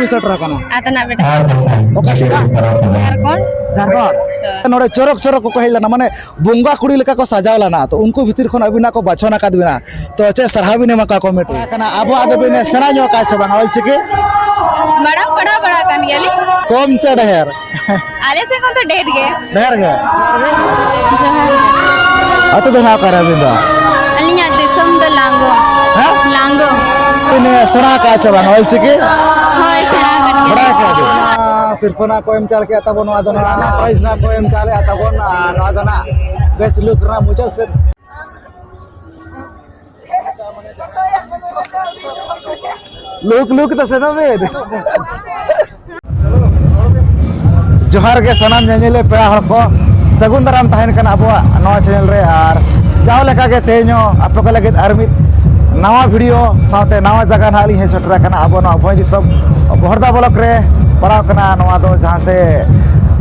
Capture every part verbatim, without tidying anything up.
ᱵᱤᱱ ᱥᱮᱴᱮᱨ ᱟᱠᱟᱱᱟ? ᱟᱛᱟᱱᱟᱜ ᱵᱮᱴᱟ᱾ ᱚᱠᱟ ᱥᱮᱫ? ᱡᱷᱟᱲᱠᱷᱚᱸᱰ᱾ ᱡᱷᱟᱲᱠᱷᱚᱸᱰ? ᱦᱳᱭ᱾ ᱱᱚᱰᱮ ᱪᱚᱨᱚᱠ ᱪᱚᱨᱚᱠ ᱠᱚᱠᱚ ᱦᱮᱡ ᱞᱮᱱᱟ, ᱢᱟᱱᱮ ᱵᱚᱸᱜᱟ ᱠᱩᱲᱤ ᱞᱮᱠᱟ ᱠᱚ ᱥᱟᱡᱟᱣ ᱞᱮᱱᱟ, ᱛᱚ ᱩᱱᱠᱩ ᱵᱷᱤᱛᱤᱨ ᱠᱷᱚᱱ ᱟᱹᱵᱤᱱᱟᱜ ᱠᱚ ᱵᱟᱪᱷᱚᱱ ᱟᱠᱟᱫ ᱵᱤᱱᱟ, ᱛᱚ ᱪᱮᱫ ᱥᱟᱨᱦᱟᱣ ᱵᱤᱱ ᱮᱢᱟ ᱠᱚᱣᱟ ᱠᱚᱢᱮᱱᱴ ᱨᱮ? ᱠᱟᱱᱟ, ᱟᱵᱚᱣᱟᱜ ᱫᱚ ᱵᱤᱱ ᱥᱮᱬᱟ ᱧᱚᱜ ᱠᱟᱜᱼᱟ ᱥᱮ ᱵᱟᱝ ᱚᱞ ᱪᱤᱠᱤ? ᱢᱟᱲᱟᱝ ᱯᱟᱲᱦᱟᱣ ᱵᱟᱲᱟ ᱟᱠᱟᱱ ᱜᱮᱭᱟᱞᱤᱧ᱾ ᱠᱚᱢ ᱪᱮ ᱰᱷᱮᱨ? ᱟᱞᱮ ᱥᱮᱫ ᱠᱷᱚᱱ ᱫᱚ ᱰᱷᱮᱨ ᱜᱮ᱾ ᱰᱷᱮᱨ ᱜᱮ? ᱡᱚᱦᱟᱨ ᱜᱮ᱾ ᱟᱹᱛᱩ ᱫᱚ ᱱᱟᱦᱟᱜ ᱚᱠᱟᱨᱮ ᱟᱹᱵᱤᱱ ᱫᱚ? ᱟᱹᱞᱤᱧᱟᱜ ᱫᱤᱥᱚᱢ ᱫᱚ ᱞᱟᱝᱜᱚ᱾ ᱦᱮᱸ? ᱞᱟᱝᱜᱚ᱾ ᱵᱤᱱ ᱥᱮᱬᱟ ᱟᱠᱟᱫᱼᱟ ᱪᱮ ᱵᱟᱝ ᱚᱞ ᱪᱤᱠᱤ? ᱦᱳᱭ, ᱥᱮᱬᱟ ᱟᱠᱟᱱ ᱜᱮᱭᱟ᱾ ᱵᱟᱲᱟᱭ ᱟᱠᱟᱫ ᱵᱤᱱ? ᱥᱤᱨᱯᱟᱹ ᱱᱟᱦᱟᱜ ᱠᱚ ᱮᱢ ᱪᱟᱞ ᱠᱮᱫᱼᱟ ᱛᱟᱵᱚᱱ, ᱱᱚᱣᱟ ᱫᱚ ᱱᱟᱦᱟᱜ ᱯᱨᱟᱭᱤᱡᱽ ᱱᱟᱦᱟᱜ ᱠᱚ ᱮᱢ ᱪᱟᱞᱮᱫᱼᱟ ᱛᱟᱵᱚᱱ, ᱟᱨ ᱱᱚᱣᱟ ᱫᱚ ᱱᱟᱦᱟᱜ ᱵᱮᱥ ᱞᱩᱠ ᱨᱮᱱᱟᱜ ᱢᱩᱪᱟᱹᱫ ᱥᱮᱫ᱾ ᱞᱩᱠ ᱞᱩᱠ ᱫᱚ ᱥᱮᱱᱚᱜ ᱵᱤᱱ᱾ ᱡᱚᱦᱟᱨ ᱜᱮ ᱥᱟᱱᱟᱢ ᱧᱮᱧᱮᱞᱤᱭᱟᱹ ᱯᱮᱲᱟ ᱦᱚᱲ ᱠᱚ, ᱥᱟᱹᱜᱩᱱ ᱫᱟᱨᱟᱢ ᱛᱟᱦᱮᱱ ᱠᱟᱱᱟ ᱟᱵᱚᱣᱟᱜ ᱱᱚᱣᱟ ᱪᱮᱱᱮᱞ ᱨᱮ᱾ ᱟᱨ ᱡᱟᱣ ᱞᱮᱠᱟᱜᱮ ᱛᱮᱦᱮᱧ ᱦᱚᱸ ᱟᱯᱮ ᱠᱚ ᱞᱟᱹᱜᱤᱫ ᱟᱨ ᱢᱤᱫ ᱱᱟᱣᱟ ᱵᱷᱤᱰᱤᱭᱳ ᱥᱟᱶᱛᱮ ᱱᱟᱣᱟ ᱡᱟᱭᱜᱟ ᱱᱟᱦᱟᱜ ᱞᱤᱧ ᱦᱮᱡ ᱥᱮᱴᱮᱨ ᱟᱠᱟᱱᱟ, ᱟᱵᱚ ᱱᱚᱣᱟ ᱵᱷᱚᱸᱡᱽ ᱫᱤᱥᱚᱢ ᱵᱚᱦᱚᱲᱫᱟ ᱵᱞᱚᱠ ᱨᱮ ᱯᱟᱲᱟᱣ ᱠᱟᱱᱟ᱾ ᱱᱚᱣᱟ ᱫᱚ ᱡᱟᱦᱟᱸ ᱥᱮ,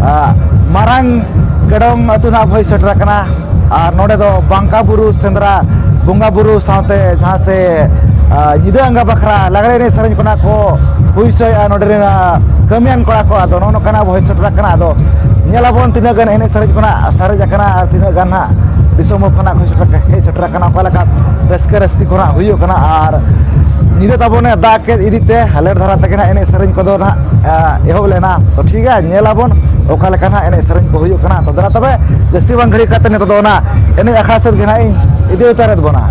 ᱟ, ᱢᱟᱨᱟᱝ ᱜᱮᱰᱚᱝ ᱟᱹᱛᱩ ᱱᱟᱦᱟᱜ ᱦᱩᱭ ᱥᱮᱴᱮᱨ ᱟᱠᱟᱱᱟ᱾ ᱟᱨ ᱱᱚᱰᱮ ᱫᱚ ᱵᱟᱝᱠᱟ ᱵᱩᱨᱩ ᱥᱮᱸᱫᱽᱨᱟ, ᱵᱚᱸᱜᱟ ᱵᱩᱨᱩ ᱥᱟᱶᱛᱮ ᱡᱟᱦᱟᱸ ᱥᱮ, ᱟ, ᱧᱤᱫᱟᱹ ᱟᱸᱜᱟ ᱵᱟᱠᱷᱨᱟ ᱞᱟᱜᱽᱲᱮ ᱮᱱᱮᱡ ᱥᱮᱨᱮᱧ ᱠᱷᱚᱱᱟᱜ ᱠᱚ ᱦᱩᱭ ᱦᱚᱪᱚᱭᱮᱫᱼᱟ ᱱᱚᱰᱮ ᱨᱮᱱ, ᱟ, ᱠᱟᱹᱢᱤᱭᱟᱱ ᱠᱚᱲᱟ ᱠᱚ᱾ ᱟᱫᱚ ᱱᱚᱜᱼᱚ ᱱᱚᱝᱠᱟᱱᱟᱜ ᱟᱵᱚ ᱦᱩᱭ ᱥᱮᱴᱮᱨ ᱟᱠᱟᱱᱟ᱾ ᱟᱫᱚ ᱧᱮᱞ ᱟᱵᱚᱱ ᱛᱤᱱᱟᱹᱜ ᱜᱟᱱ ᱮᱱᱮᱡ ᱥᱮᱨᱮᱧ ᱠᱷᱚᱱᱟᱜ ᱥᱟᱨᱮᱡ ᱟᱠᱟᱱᱟ ᱟᱨ ᱛᱤᱱᱟᱹᱜ ᱜᱟᱱ ᱦᱟᱸᱜ ᱫᱤᱥᱚᱢ ᱦᱚᱲ ᱠᱷᱚᱱᱟᱜ ᱦᱮᱡ ᱥᱮᱴᱮᱨ ᱟᱠᱟᱱᱟ, ᱚᱠᱟ ᱞᱮᱠᱟ ᱨᱟᱹᱥᱠᱟᱹ ᱨᱟᱹᱥᱠᱤ ᱠᱚ ᱦᱟᱸᱜ ᱦᱩᱭᱩᱜ ᱠᱟᱱᱟ᱾ ᱟᱨ ᱧᱤᱫᱟᱹ ᱛᱟᱵᱚᱱᱮ ᱫᱟᱜ ᱠᱮᱫ ᱤᱫᱤ ᱛᱮ ᱞᱮᱴ ᱫᱷᱟᱨᱟ ᱛᱮᱜᱮ ᱦᱟᱸᱜ ᱮᱱᱮᱡ ᱥᱮᱨᱮᱧ ᱠᱚᱫᱚ ᱦᱟᱸᱜ, ᱟ, ᱮᱦᱚᱵ ᱞᱮᱱᱟ᱾ ᱛᱚ ᱴᱷᱤᱠ ᱜᱮᱭᱟ, ᱧᱮᱞ ᱟᱵᱚᱱ ᱚᱠᱟ ᱞᱮᱠᱟ ᱦᱟᱸᱜ ᱮᱱᱮᱡ ᱥᱮᱨᱮᱧ ᱠᱚ ᱦᱩᱭᱩᱜ ᱠᱟᱱᱟ᱾ ᱛᱚ ᱫᱮᱞᱟ ᱛᱚᱵᱮ ᱡᱟᱹᱥᱛᱤ ᱵᱟᱝ ᱜᱷᱟᱹᱲᱤ ᱠᱟᱛᱮ ᱱᱤᱛᱚᱜ ᱫᱚ ᱚᱱᱟ ᱮᱱᱮᱡ ᱟᱠᱷᱲᱟ ᱥᱮᱫ ᱜᱮ ᱦᱟᱸᱜ ᱤᱧ ᱤᱫᱤ ᱩᱛᱟᱹᱨᱮᱫ ᱵᱚᱱᱟ᱾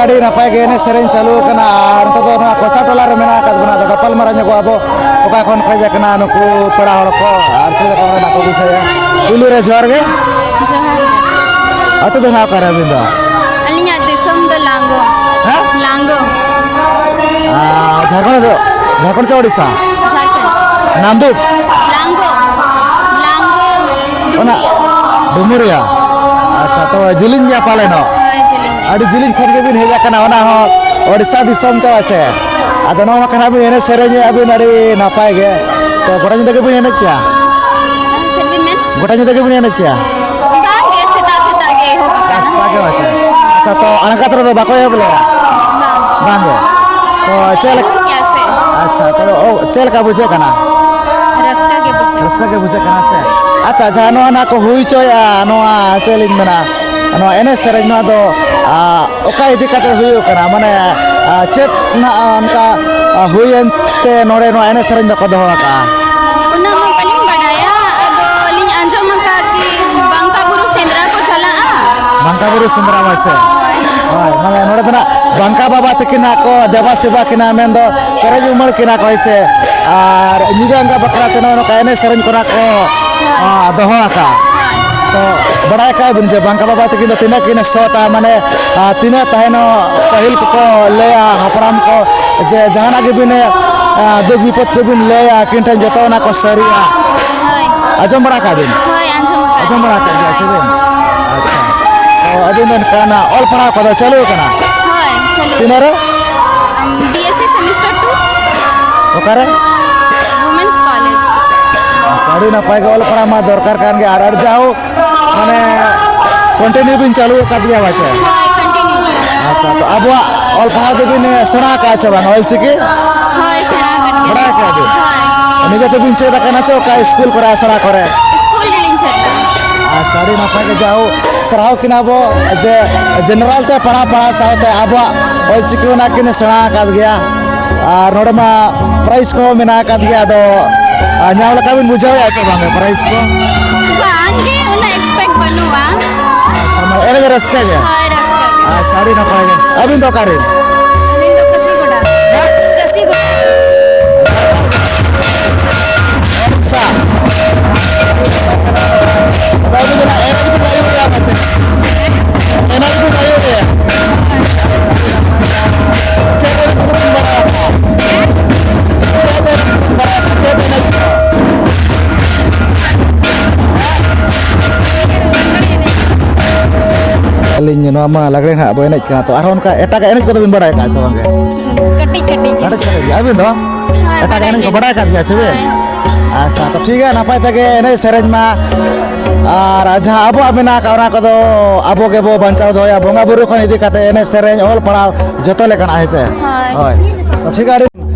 ᱟᱹᱰᱤ ᱱᱟᱯᱟᱭ ᱜᱮ ᱮᱱᱮᱡ ᱥᱮᱨᱮᱧ ᱪᱟᱹᱞᱩ ᱟᱠᱟᱱᱟ᱾ ᱟᱨ ᱱᱤᱛᱚᱜ ᱫᱚ ᱱᱚᱣᱟ ᱠᱚᱥᱟ ᱴᱚᱞᱟ ᱨᱮ ᱢᱮᱱᱟᱜ ᱟᱠᱟᱫ ᱵᱚᱱᱟ᱾ ᱟᱫᱚ ᱜᱟᱯᱟᱞ ᱢᱟᱨᱟᱣ ᱧᱚᱜᱚᱜ ᱟᱵᱚ, ᱚᱠᱟ ᱠᱷᱚᱱ ᱠᱚ ᱦᱮᱡ ᱟᱠᱟᱱᱟ ᱱᱩᱠᱩ ᱯᱮᱲᱟ ᱦᱚᱲ ᱠᱚ ᱟᱨ ᱪᱮᱫ ᱞᱮᱠᱟ ᱢᱮᱱᱟᱜ ᱠᱚ ᱵᱩᱡᱷᱟᱹᱣᱟ᱾ ᱯᱩᱭᱞᱩ ᱨᱮ ᱡᱚᱦᱟᱨ ᱜᱮ᱾ ᱡᱚᱦᱟᱨ ᱜᱮ᱾ ᱟᱹᱛᱩ ᱫᱚ ᱱᱟᱦᱟᱜ ᱚᱠᱟᱨᱮ ᱟᱹᱵᱤᱱ ᱫᱚ? ᱟᱹᱞᱤᱧᱟᱜ ᱫᱤᱥᱚᱢ ᱫᱚ ᱞᱟᱝᱜᱚ᱾ ᱦᱮᱸ? ᱞᱟᱝᱜᱚ᱾ ᱟᱨ ᱡᱷᱟᱲᱠᱷᱚᱸᱰ ᱫᱚ, ᱡᱷᱟᱲᱠᱷᱚᱸᱰ ᱪᱮ ᱳᱰᱤᱥᱟ? ᱡᱷᱟᱲᱠᱷᱚᱸᱰ᱾ ᱱᱟᱱᱫᱩ? ᱞᱟᱝᱜᱚ᱾ ᱞᱟᱝᱜᱚ ᱚᱱᱟ ᱰᱩᱢᱩᱨᱤᱭᱟ᱾ ᱰᱩᱢᱩᱨᱤᱭᱟ᱾ ᱟᱪᱪᱷᱟ, ᱛᱚ ᱡᱤᱞᱤᱧ ᱜᱮᱭᱟ ᱯᱟᱞᱮᱱᱚᱜ? ᱦᱳᱭ, ᱡᱤᱞᱤᱧ ᱜᱮᱭᱟ᱾ ᱟᱹᱰᱤ ᱡᱤᱞᱤᱧ ᱠᱷᱚᱱ ᱜᱮᱵᱤᱱ ᱦᱮᱡ ᱟᱠᱟᱱᱟ, ᱚᱱᱟ ᱦᱚᱸ ᱳᱰᱤᱥᱟ ᱫᱤᱥᱚᱢ ᱛᱮ ᱥᱮ? ᱟᱫᱚ ᱱᱚᱜᱼᱚ ᱱᱚᱝᱠᱟ ᱱᱟᱜ ᱵᱤᱱ ᱮᱱᱮᱡ ᱥᱮᱨᱮᱧᱮᱫᱼᱟ ᱵᱤᱱ, ᱟᱹᱰᱤ ᱱᱟᱯᱟᱭ ᱜᱮ᱾ ᱛᱚ ᱜᱚᱴᱟ ᱧᱤᱫᱟᱹ ᱜᱮᱵᱤᱱ ᱮᱱᱮᱡ ᱠᱮᱭᱟ? ᱪᱮᱫ ᱵᱤᱱ ᱢᱮᱱ? ᱜᱚᱴᱟ ᱧᱤᱫᱟᱹ ᱜᱮᱵᱤᱱ ᱮᱱᱮᱡ ᱠᱮᱭᱟ? ᱵᱟᱝ ᱜᱮ, ᱥᱮᱛᱟᱜ ᱥᱮᱛᱟᱜ ᱜᱮ ᱮᱦᱚᱵ ᱟᱠᱟᱱᱟ᱾ ᱥᱮᱛᱟᱜ ᱜᱮ ᱵᱟᱝ ᱥᱮ? ᱟᱪᱪᱷᱟ, ᱛᱚ ᱟᱬᱜᱟᱛ ᱨᱮᱫᱚ ᱵᱟᱠᱚ ᱮᱦᱚᱵ ᱞᱮᱫᱟ? ᱵᱟᱝ᱾ ᱵᱟᱝ ᱜᱮ᱾ ᱛᱚ ᱪᱮᱫ ᱞᱮᱠᱟ? ᱧᱩᱦᱩᱢ ᱜᱮᱭᱟ ᱥᱮ? ᱟᱪᱪᱷᱟ, ᱛᱚ ᱚ, ᱪᱮᱫ ᱞᱮᱠᱟ ᱵᱩᱡᱷᱟᱹᱜ ᱠᱟᱱᱟ? ᱨᱟᱹᱥᱠᱟᱹ ᱜᱮ ᱵᱩᱡᱷᱟᱹᱜ ᱨᱟᱹᱥᱠᱟᱹ ᱜᱮ ᱵᱩᱡᱷᱟᱹᱜ ᱠᱟᱱᱟ ᱥᱮ? ᱟᱪᱪᱷᱟ, ᱡᱟᱦᱟᱸ ᱱᱚᱣᱟ ᱱᱟᱜ ᱠᱚ ᱦᱩᱭ ᱦᱚᱪᱚᱭᱮᱫᱼᱟ, ᱱᱚᱣᱟ ᱪᱮᱫ ᱞᱤᱧ ᱢᱮᱱᱟ, ᱱᱚᱣᱟ ᱮᱱᱮᱡ ᱥᱮᱨᱮᱧ, ᱱᱚᱣᱟ ᱫᱚ, ᱟ, ᱚᱠᱟ ᱤᱫᱤ ᱠᱟᱛᱮ ᱦᱩᱭᱩᱜ ᱠᱟᱱᱟ? ᱢᱟᱱᱮ, ᱟ, ᱪᱮᱫ ᱱᱟᱜ ᱚᱱᱠᱟ, ᱟ, ᱦᱩᱭᱮᱱ ᱛᱮ ᱱᱚᱰᱮ ᱱᱚᱣᱟ ᱮᱱᱮᱡ ᱥᱮᱨᱮᱧ ᱫᱚᱠᱚ ᱫᱚᱦᱚ ᱟᱠᱟᱫᱼᱟ? ᱚᱱᱟ ᱢᱟ ᱵᱟᱹᱞᱤᱧ ᱵᱟᱰᱟᱭᱟ, ᱟᱫᱚ ᱞᱤᱧ ᱟᱸᱡᱚᱢ ᱟᱠᱟᱫ ᱠᱤ ᱵᱟᱝᱠᱟ ᱵᱩᱨᱩ ᱥᱮᱸᱫᱽᱨᱟ ᱠᱚ ᱪᱟᱞᱟᱜᱼᱟ᱾ ᱵᱟᱝᱠᱟ ᱵᱩᱨᱩ ᱥᱮᱸᱫᱽᱨᱟ ᱵᱟᱝ ᱥᱮ? ᱦᱳᱭ᱾ ᱦᱳᱭ, ᱢᱟᱱᱮ ᱱᱚᱰᱮ ᱫᱚ ᱱᱟᱜ ᱵᱟᱝᱠᱟ ᱵᱟᱵᱟ ᱛᱟᱹᱠᱤᱱ ᱱᱟᱜ ᱠᱚ ᱫᱮᱵᱟ ᱥᱮᱵᱟ ᱠᱤᱱᱟ, ᱢᱮᱱᱫᱚ ᱯᱮᱨᱮᱡ ᱩᱢᱟᱹᱲ ᱠᱤᱱᱟ ᱠᱚ, ᱦᱳᱭ ᱥᱮ? ᱟᱨ ᱧᱤᱫᱟᱹ ᱟᱸᱜᱟ ᱵᱟᱠᱷᱨᱟ ᱛᱮ ᱱᱚᱜᱼᱚ ᱱᱚᱝᱠᱟ ᱮᱱᱮᱡ ᱥᱮᱨᱮᱧ ᱠᱚ ᱱᱟᱜ ᱠᱚ, ᱦᱳᱭ᱾ ᱟ, ᱫᱚᱦᱚ ᱟᱠᱟᱫᱼᱟ᱾ ᱦᱳᱭ᱾ ᱛᱚ ᱵᱟᱲᱟᱭ ᱠᱟᱜ ᱵᱤᱱ ᱡᱮ ᱵᱟᱝᱠᱟ ᱵᱟᱵᱟ ᱛᱟᱹᱠᱤᱱ ᱫᱚ ᱛᱤᱱᱟᱹᱜ ᱠᱤᱱ ᱥᱚᱛᱟ, ᱢᱟᱱᱮ, ᱟ, ᱛᱤᱱᱟᱹᱜ ᱛᱟᱦᱮᱱᱚᱜ ᱯᱟᱹᱦᱤᱞ ᱠᱚᱠᱚ ᱞᱟᱹᱭᱟ, ᱦᱟᱯᱲᱟᱢ ᱠᱚ, ᱡᱮ ᱡᱟᱦᱟᱱᱟᱜ ᱜᱮᱵᱤᱱ, ᱟ, ᱫᱩᱠ ᱵᱤᱯᱚᱫ ᱠᱚᱵᱤᱱ ᱞᱟᱹᱭᱟ, ᱟᱹᱠᱤᱱ ᱴᱷᱮᱱ ᱡᱚᱛᱚ ᱚᱱᱟ ᱠᱚ ᱥᱟᱹᱨᱤᱜᱼᱟ᱾ ᱦᱳᱭ᱾ ᱟᱸᱡᱚᱢ ᱵᱟᱲᱟ ᱠᱟᱜ ᱵᱤᱱ? ᱦᱳᱭ, ᱟᱸᱡᱚᱢ ᱟᱠᱟᱫ ᱟᱸᱡᱚᱢ ᱞᱤᱧ᱾ ᱵᱟᱲᱟ ᱠᱟᱜ ᱜᱮᱭᱟ ᱥᱮ ᱵᱤᱱ? ᱟᱪᱪᱷᱟ᱾ ᱛᱚ ᱟᱹᱵᱤᱱ ᱫᱚ ᱮᱱᱠᱷᱟᱱ ᱚᱞ ᱯᱟᱲᱦᱟᱣ ᱠᱚᱫᱚ ᱪᱟᱹᱞᱩ ᱟᱠᱟᱱᱟ? ᱦᱳᱭ, ᱪᱟᱹᱞᱩ᱾ ᱛᱤᱱᱟᱹᱜ ᱨᱮ? ᱟᱢ, B S C semester two᱾ ᱚᱠᱟᱨᱮ? Women's College᱾ ᱟᱪᱪᱷᱟ, ᱟᱹᱰᱤ ᱱᱟᱯᱟᱭ ᱜᱮ, ᱚᱞ ᱯᱟᱲᱦᱟᱣ ᱢᱟ ᱫᱚᱨᱠᱟᱨ ᱠᱟᱱ ᱜᱮ, ᱟᱨ ᱟᱨ ᱡᱟᱦᱳᱠ ᱢᱟᱱᱮ continue ᱵᱤᱱ ᱪᱟᱹᱞᱩ ᱟᱠᱟᱫ ᱜᱮᱭᱟ ᱵᱟᱪᱮ? ᱦᱳᱭ, continue᱾ ᱟᱪᱪᱷᱟ, ᱛᱚ ᱟᱵᱚᱣᱟᱜ ᱚᱞ ᱯᱟᱲᱦᱟᱣ ᱫᱚᱵᱤᱱ ᱥᱮᱬᱟ ᱟᱠᱟᱫᱼᱟ ᱪᱮ ᱵᱟᱝ, ᱚᱞ ᱪᱤᱠᱤ? ᱦᱳᱭ, ᱥᱮᱬᱟ ᱟᱠᱟᱫ ᱜᱮᱭᱟ᱾ ᱵᱟᱲᱟᱭ ᱟᱠᱟᱫ ᱵᱤᱱ? ᱦᱳᱭ᱾ ᱱᱤᱡᱮ ᱛᱮᱵᱤᱱ ᱪᱮᱫ ᱟᱠᱟᱱᱟ ᱪᱮ ᱚᱠᱟ ᱥᱠᱩᱞ ᱠᱚᱨᱮ, ᱟᱥᱲᱟ ᱠᱚᱨᱮ? ᱥᱠᱩᱞ ᱨᱮᱞᱤᱧ ᱪᱮᱫ ᱟᱠᱟᱱᱟ᱾ ᱟᱪᱪᱷᱟ, ᱟᱹᱰᱤ ᱱᱟᱯᱟᱭ ᱜᱮ, ᱡᱟᱦᱳᱠ ᱥᱟᱨᱦᱟᱣ ᱠᱤᱱᱟ ᱵᱚ ᱡᱮ general ᱛᱮ ᱯᱟᱲᱦᱟᱣ ᱯᱟᱲᱦᱟᱣ ᱥᱟᱶᱛᱮ ᱟᱵᱚᱣᱟᱜ ᱚᱞ ᱪᱤᱠᱤ ᱚᱱᱟ ᱠᱤᱱ ᱥᱮᱬᱟ ᱟᱠᱟᱫ ᱜᱮᱭᱟ᱾ ᱟᱨ ᱱᱚᱰᱮ ᱢᱟ prize ᱠᱚᱦᱚᱸ ᱢᱮᱱᱟᱜ ᱟᱠᱟᱫ ᱜᱮᱭᱟ, ᱟᱫᱚ, ᱟ, ᱧᱟᱢ ᱞᱮᱠᱟ ᱵᱤᱱ ᱵᱩᱡᱷᱟᱹᱣᱮᱫᱼᱟ ᱪᱮ ᱵᱟᱝ prize ᱠᱚ? ᱵᱟᱝ ᱜᱮ, ᱩᱱᱟᱹᱜ expect ᱵᱟᱹᱱᱩᱜᱼᱟ᱾ ᱟᱪᱪᱷᱟ, ᱢᱟᱱᱮ ᱮᱱᱮᱡ ᱨᱟᱹᱥᱠᱟᱹ ᱜᱮ? ᱦᱳᱭ, ᱨᱟᱹᱥᱠᱟᱹ ᱜᱮ᱾ ᱟᱪᱪᱷᱟ, ᱟᱹᱰᱤ ᱱᱟᱯᱟᱭ ᱜᱮ᱾ ᱟᱹᱵᱤᱱ ᱫᱚ ᱚᱠᱟ ᱨᱮᱱ? ᱟᱹᱞᱤᱧ ᱫᱚ ᱠᱟᱹᱥᱤ ᱜᱚᱰᱟ᱾ ᱦᱮᱸ? ᱠᱟᱹᱥᱤ ᱜᱚᱰᱟ᱾ ᱟᱪᱪᱷᱟ᱾ ᱟᱫᱚ ᱟᱹᱵᱤᱱ ᱫᱚ ᱱᱟᱜ ᱮᱱᱮᱡ ᱵᱤᱱ ᱟᱹᱭᱩᱨᱮᱭᱟ ᱯᱟᱥᱮ? ᱮᱱᱮᱡ ᱵᱤᱱ ᱟᱹᱭᱩᱨᱮᱭᱟ? ᱪᱮᱫ ᱮᱱᱮᱡ ᱠᱚᱵᱤᱱ ᱵᱟᱲᱟᱭᱟ? ᱪᱮᱫ ᱮᱱᱮᱡ ᱠᱚᱵᱤᱱ ᱵᱟᱲᱟᱭᱟ? ᱪᱮᱫ ᱮᱱᱮᱡ? ᱟᱹᱞᱤᱧ ᱱᱚᱣᱟ ᱢᱟ ᱞᱟᱜᱽᱲᱮ ᱱᱟᱦᱟᱜ ᱵᱚ ᱮᱱᱮᱡ ᱠᱟᱱᱟ, ᱛᱚ ᱟᱨᱦᱚᱸ ᱚᱱᱠᱟ ᱮᱴᱟᱜᱟᱜ ᱮᱱᱮᱡ ᱠᱚᱫᱚ ᱵᱤᱱ ᱵᱟᱲᱟᱭ ᱟᱠᱟᱫ ᱥᱮ ᱵᱟᱝ ᱜᱮ? ᱠᱟᱹᱴᱤᱡ ᱠᱟᱹᱴᱤᱡ ᱜᱮ᱾ ᱠᱟᱹᱴᱤᱡ ᱠᱟᱹᱴᱤᱡ ᱜᱮ᱾ ᱟᱹᱵᱤᱱ ᱫᱚ? ᱦᱳᱭ, ᱮᱴᱟᱜᱟᱜ ᱵᱟᱰᱟᱭ ᱮᱱᱮᱡ ᱠᱚ ᱜᱮ᱾ ᱵᱟᱰᱟᱭ ᱟᱠᱟᱫ ᱜᱮᱭᱟ ᱥᱮ ᱵᱤᱱ? ᱦᱳᱭ᱾ ᱟᱪᱪᱷᱟ, ᱛᱚ ᱴᱷᱤᱠ ᱜᱮᱭᱟ, ᱱᱟᱯᱟᱭ ᱛᱮᱜᱮ ᱮᱱᱮᱡ ᱥᱮᱨᱮᱧ ᱢᱟ᱾ ᱟᱨ ᱡᱟᱦᱟᱸ ᱟᱵᱚᱣᱟᱜ ᱢᱮᱱᱟᱜ ᱟᱠᱟᱫ, ᱚᱱᱟ ᱠᱚᱫᱚ ᱟᱵᱚ ᱜᱮᱵᱚ ᱵᱟᱧᱪᱟᱣ ᱫᱚᱦᱚᱭᱟ, ᱵᱚᱸᱜᱟ ᱵᱩᱨᱩ ᱠᱷᱚᱱ ᱤᱫᱤ ᱠᱟᱛᱮ ᱮᱱᱮᱡ ᱥᱮᱨᱮᱧ, ᱚᱞ ᱯᱟᱲᱦᱟᱣ, ᱡᱚᱛᱚ ᱞᱮᱠᱟᱱᱟᱜ, ᱦᱮᱸ ᱥᱮ? ᱦᱳᱭ᱾ ᱦᱳᱭ᱾ ᱛᱚ ᱴᱷᱤᱠ ᱜᱮᱭᱟ, ᱟᱹᱰᱤ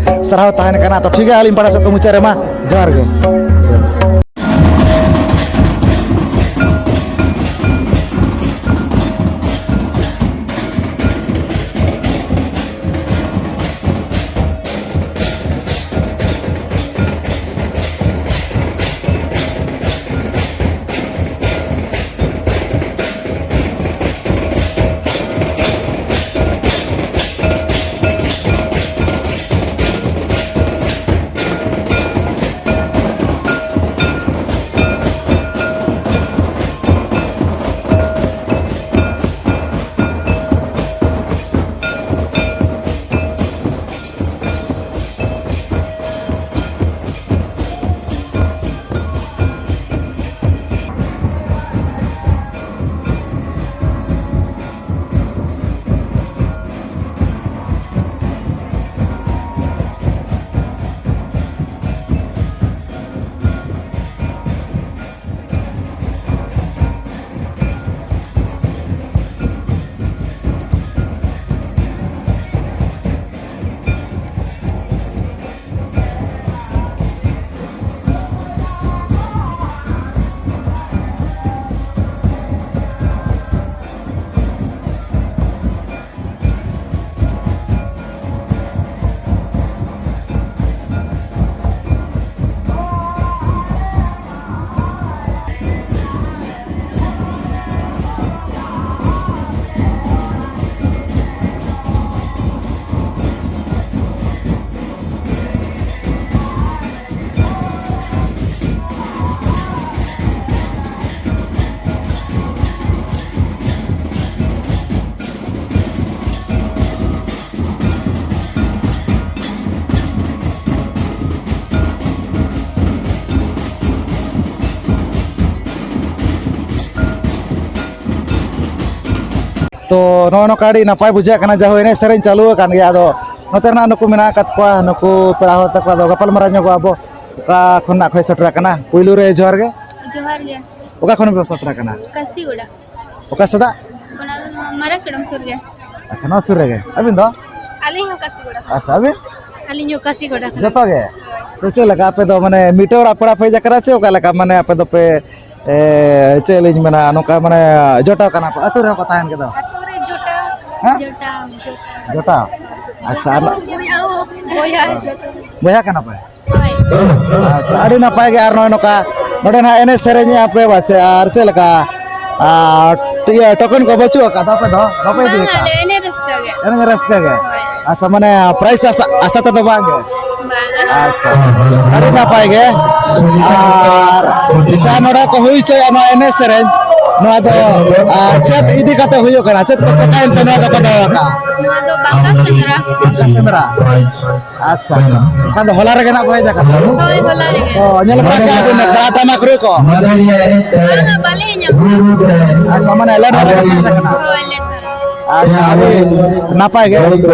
ᱥᱟᱨᱦᱟᱣ ᱛᱟᱦᱮᱱ ᱠᱟᱱᱟ᱾ ᱛᱚ ᱴᱷᱤᱠ ᱜᱮᱭᱟ, ᱟᱹᱞᱤᱧ ᱯᱟᱦᱴᱟ ᱥᱮᱫ ᱠᱷᱚᱱ ᱢᱩᱪᱟᱹᱫ ᱨᱮᱢᱟ ᱡᱚᱦᱟᱨ ᱜᱮ᱾ ᱛᱚ ᱱᱚᱜᱼᱚ ᱱᱚᱝᱠᱟ ᱟᱹᱰᱤ ᱱᱟᱯᱟᱭ ᱵᱩᱡᱷᱟᱹᱜ ᱠᱟᱱᱟ, ᱡᱟᱦᱳ ᱮᱱᱮᱡ ᱥᱮᱨᱮᱧ ᱪᱟᱹᱞᱩ ᱟᱠᱟᱱ ᱜᱮᱭᱟ᱾ ᱟᱫᱚ ᱱᱚᱛᱮ ᱨᱮᱱᱟᱜ ᱱᱩᱠᱩ ᱢᱮᱱᱟᱜ ᱟᱠᱟᱫ ᱠᱚᱣᱟ, ᱱᱩᱠᱩ ᱯᱮᱲᱟ ᱦᱚᱲ ᱛᱟᱠᱚ, ᱟᱫᱚ ᱜᱟᱯᱟᱞ ᱢᱟᱨᱟᱣ ᱧᱚᱜᱚᱜ ᱟᱵᱚ᱾ ᱚᱠᱟ ᱠᱷᱚᱱᱟᱜ ᱠᱷᱚᱡ ᱥᱮᱴᱮᱨ ᱟᱠᱟᱱᱟ? ᱯᱩᱭᱞᱩ ᱨᱮ ᱡᱚᱦᱟᱨ ᱜᱮ᱾ ᱡᱚᱦᱟᱨ ᱜᱮ᱾ ᱚᱠᱟ ᱠᱷᱚᱱ ᱯᱮ ᱥᱮᱴᱮᱨ ᱟᱠᱟᱱᱟ? ᱠᱟᱥᱤᱜᱳᱲᱟ᱾ ᱚᱠᱟ ᱥᱮᱫᱟᱜ? ᱚᱱᱟ ᱫᱚ ᱱᱚᱣᱟ ᱢᱟᱨᱟᱝ ᱠᱮᱰᱚᱢ ᱥᱩᱨ ᱜᱮ᱾ ᱟᱪᱪᱷᱟ, ᱱᱚᱣᱟ ᱥᱩᱨ ᱨᱮᱜᱮ᱾ ᱟᱹᱵᱤᱱ ᱫᱚ? ᱟᱹᱞᱤᱧ ᱦᱚᱸ ᱠᱟᱥᱤᱜᱳᱲᱟ ᱠᱷᱚᱱ᱾ ᱟᱪᱪᱷᱟ, ᱟᱹᱵᱤᱱ? ᱟᱹᱞᱤᱧ ᱦᱚᱸ ᱠᱟᱥᱤᱜᱳᱲᱟ ᱠᱷᱚᱱ᱾ ᱡᱚᱛᱚ ᱜᱮ? ᱦᱳᱭ᱾ ᱛᱚ ᱪᱮᱫ ᱞᱮᱠᱟ, ᱟᱯᱮ ᱫᱚ ᱢᱟᱱᱮ ᱢᱤᱫᱴᱟᱝ ᱚᱲᱟᱜ ᱯᱮᱲᱟ ᱯᱮ ᱦᱮᱡ ᱟᱠᱟᱱᱟ ᱥᱮ ᱚᱠᱟ ᱞᱮᱠᱟ? ᱢᱟᱱᱮ ᱟᱯᱮ ᱫᱚᱯᱮ, ᱮ, ᱪᱮᱫ ᱞᱤᱧ ᱢᱮᱱᱟ, ᱱᱚᱝᱠᱟ ᱢᱟᱱᱮ ᱡᱚᱴᱟᱣ ᱠᱟᱱᱟ ᱯᱮ, ᱟᱹᱛᱩ ᱨᱮᱦᱚᱸ ᱠᱚ ᱛᱟᱦᱮᱱ ᱜᱮᱫᱚ? ᱟᱹᱛᱩ ᱨᱮ ᱡᱚᱴᱟᱣ᱾ ᱦᱮᱸ? ᱡᱚᱴᱟᱣ, ᱡᱚᱴᱟᱣ᱾ ᱡᱚᱴᱟᱣ? ᱟᱪᱪᱷᱟ, ᱟᱨ ᱵᱚᱭᱦᱟ, ᱵᱚᱭᱦᱟ ᱡᱚᱴᱟᱣ᱾ ᱵᱚᱭᱦᱟ ᱠᱟᱱᱟ ᱯᱮ? ᱦᱳᱭ᱾ ᱟᱪᱪᱷᱟ, ᱟᱹᱰᱤ ᱱᱟᱯᱟᱭ ᱜᱮ᱾ ᱟᱨ ᱱᱚᱜᱼᱚᱭ ᱱᱚᱝᱠᱟ ᱱᱚᱰᱮ ᱱᱟᱦᱟᱜ ᱮᱱᱮᱡ ᱥᱮᱨᱮᱧᱮᱜᱼᱟ ᱯᱮ ᱵᱟᱥᱮ, ᱟᱨ ᱪᱮᱫ ᱞᱮᱠᱟ? ᱟᱨ ᱤᱭᱟᱹ, ᱴᱳᱠᱮᱱ ᱠᱚ ᱵᱟᱹᱪᱩᱜ ᱟᱠᱟᱫᱟ ᱟᱯᱮ ᱫᱚ? ᱵᱟᱯᱮ ᱤᱫᱤ ᱵᱟᱝ, ᱟᱠᱟᱫᱟ? ᱟᱞᱮ ᱮᱱᱮᱡ ᱨᱟᱹᱥᱠᱟᱹ ᱜᱮ᱾ ᱮᱱᱮᱡ ᱨᱟᱹᱥᱠᱟᱹ ᱜᱮ? ᱦᱳᱭ᱾ ᱟᱪᱪᱷᱟ, ᱢᱟᱱᱮ ᱯᱨᱟᱭᱤᱡᱽ ᱟᱥᱟ, ᱟᱥᱟ ᱛᱮᱫᱚ ᱵᱟᱝ ᱜᱮ? ᱵᱟᱝ᱾ ᱟᱪᱪᱷᱟ, ᱟᱹᱰᱤ ᱱᱟᱯᱟᱭ ᱜᱮ᱾ ᱟᱨ ᱡᱟᱦᱟᱸ ᱱᱚᱰᱮ ᱠᱚ ᱦᱩᱭ ᱦᱚᱪᱚᱭᱮᱫᱼᱟ ᱱᱚᱣᱟ ᱮᱱᱮᱡ ᱥᱮᱨᱮᱧ, ᱱᱚᱣᱟ ᱫᱚ, ᱟᱨ, ᱪᱮᱫ ᱤᱫᱤ ᱠᱟᱛᱮ ᱦᱩᱭᱩᱜ ᱠᱟᱱᱟ? ᱪᱮᱫ ᱠᱚ ᱪᱮᱠᱟᱭᱮᱱ ᱛᱮ ᱱᱚᱣᱟ ᱫᱚᱠᱚ ᱫᱚᱦᱚ ᱟᱠᱟᱫᱼᱟ? ᱱᱚᱣᱟ ᱫᱚ ᱵᱟᱝᱜᱟ ᱥᱮᱸᱫᱽᱨᱟ᱾ ᱵᱟᱝᱜᱟ ᱥᱮᱸᱫᱽᱨᱟ᱾ ᱟᱪᱪᱷᱟ, ᱮᱱᱠᱷᱟᱱ ᱫᱚ ᱦᱚᱞᱟ ᱨᱮᱜᱮ ᱱᱟᱜ ᱵᱚ ᱦᱮᱡ ᱟᱠᱟᱱᱟ᱾ ᱦᱳᱭ, ᱦᱚᱞᱟ ᱨᱮᱜᱮ᱾ ᱚ, ᱧᱮᱞ ᱵᱟᱲᱟ ᱠᱮᱜᱼᱟ ᱵᱤᱱ ᱠᱟᱲᱟ ᱴᱟᱢᱟᱠ ᱨᱩ ᱠᱚ? ᱵᱟᱝᱟ, ᱵᱟᱞᱮ ᱦᱮᱡ ᱟᱠᱟᱱᱟ᱾ ᱟᱪᱪᱷᱟ, ᱢᱟᱱᱮ ᱞᱮᱴ ᱫᱷᱟᱨᱟ ᱜᱮ ᱯᱮ ᱦᱮᱡ ᱟᱠᱟᱱᱟ᱾ ᱦᱳᱭ, ᱞᱮᱴ ᱫᱷᱟᱨᱟ᱾ ᱟᱪᱪᱷᱟ, ᱟᱹᱰᱤ ᱱᱟᱯᱟᱭ ᱜᱮ᱾ ᱛᱚ,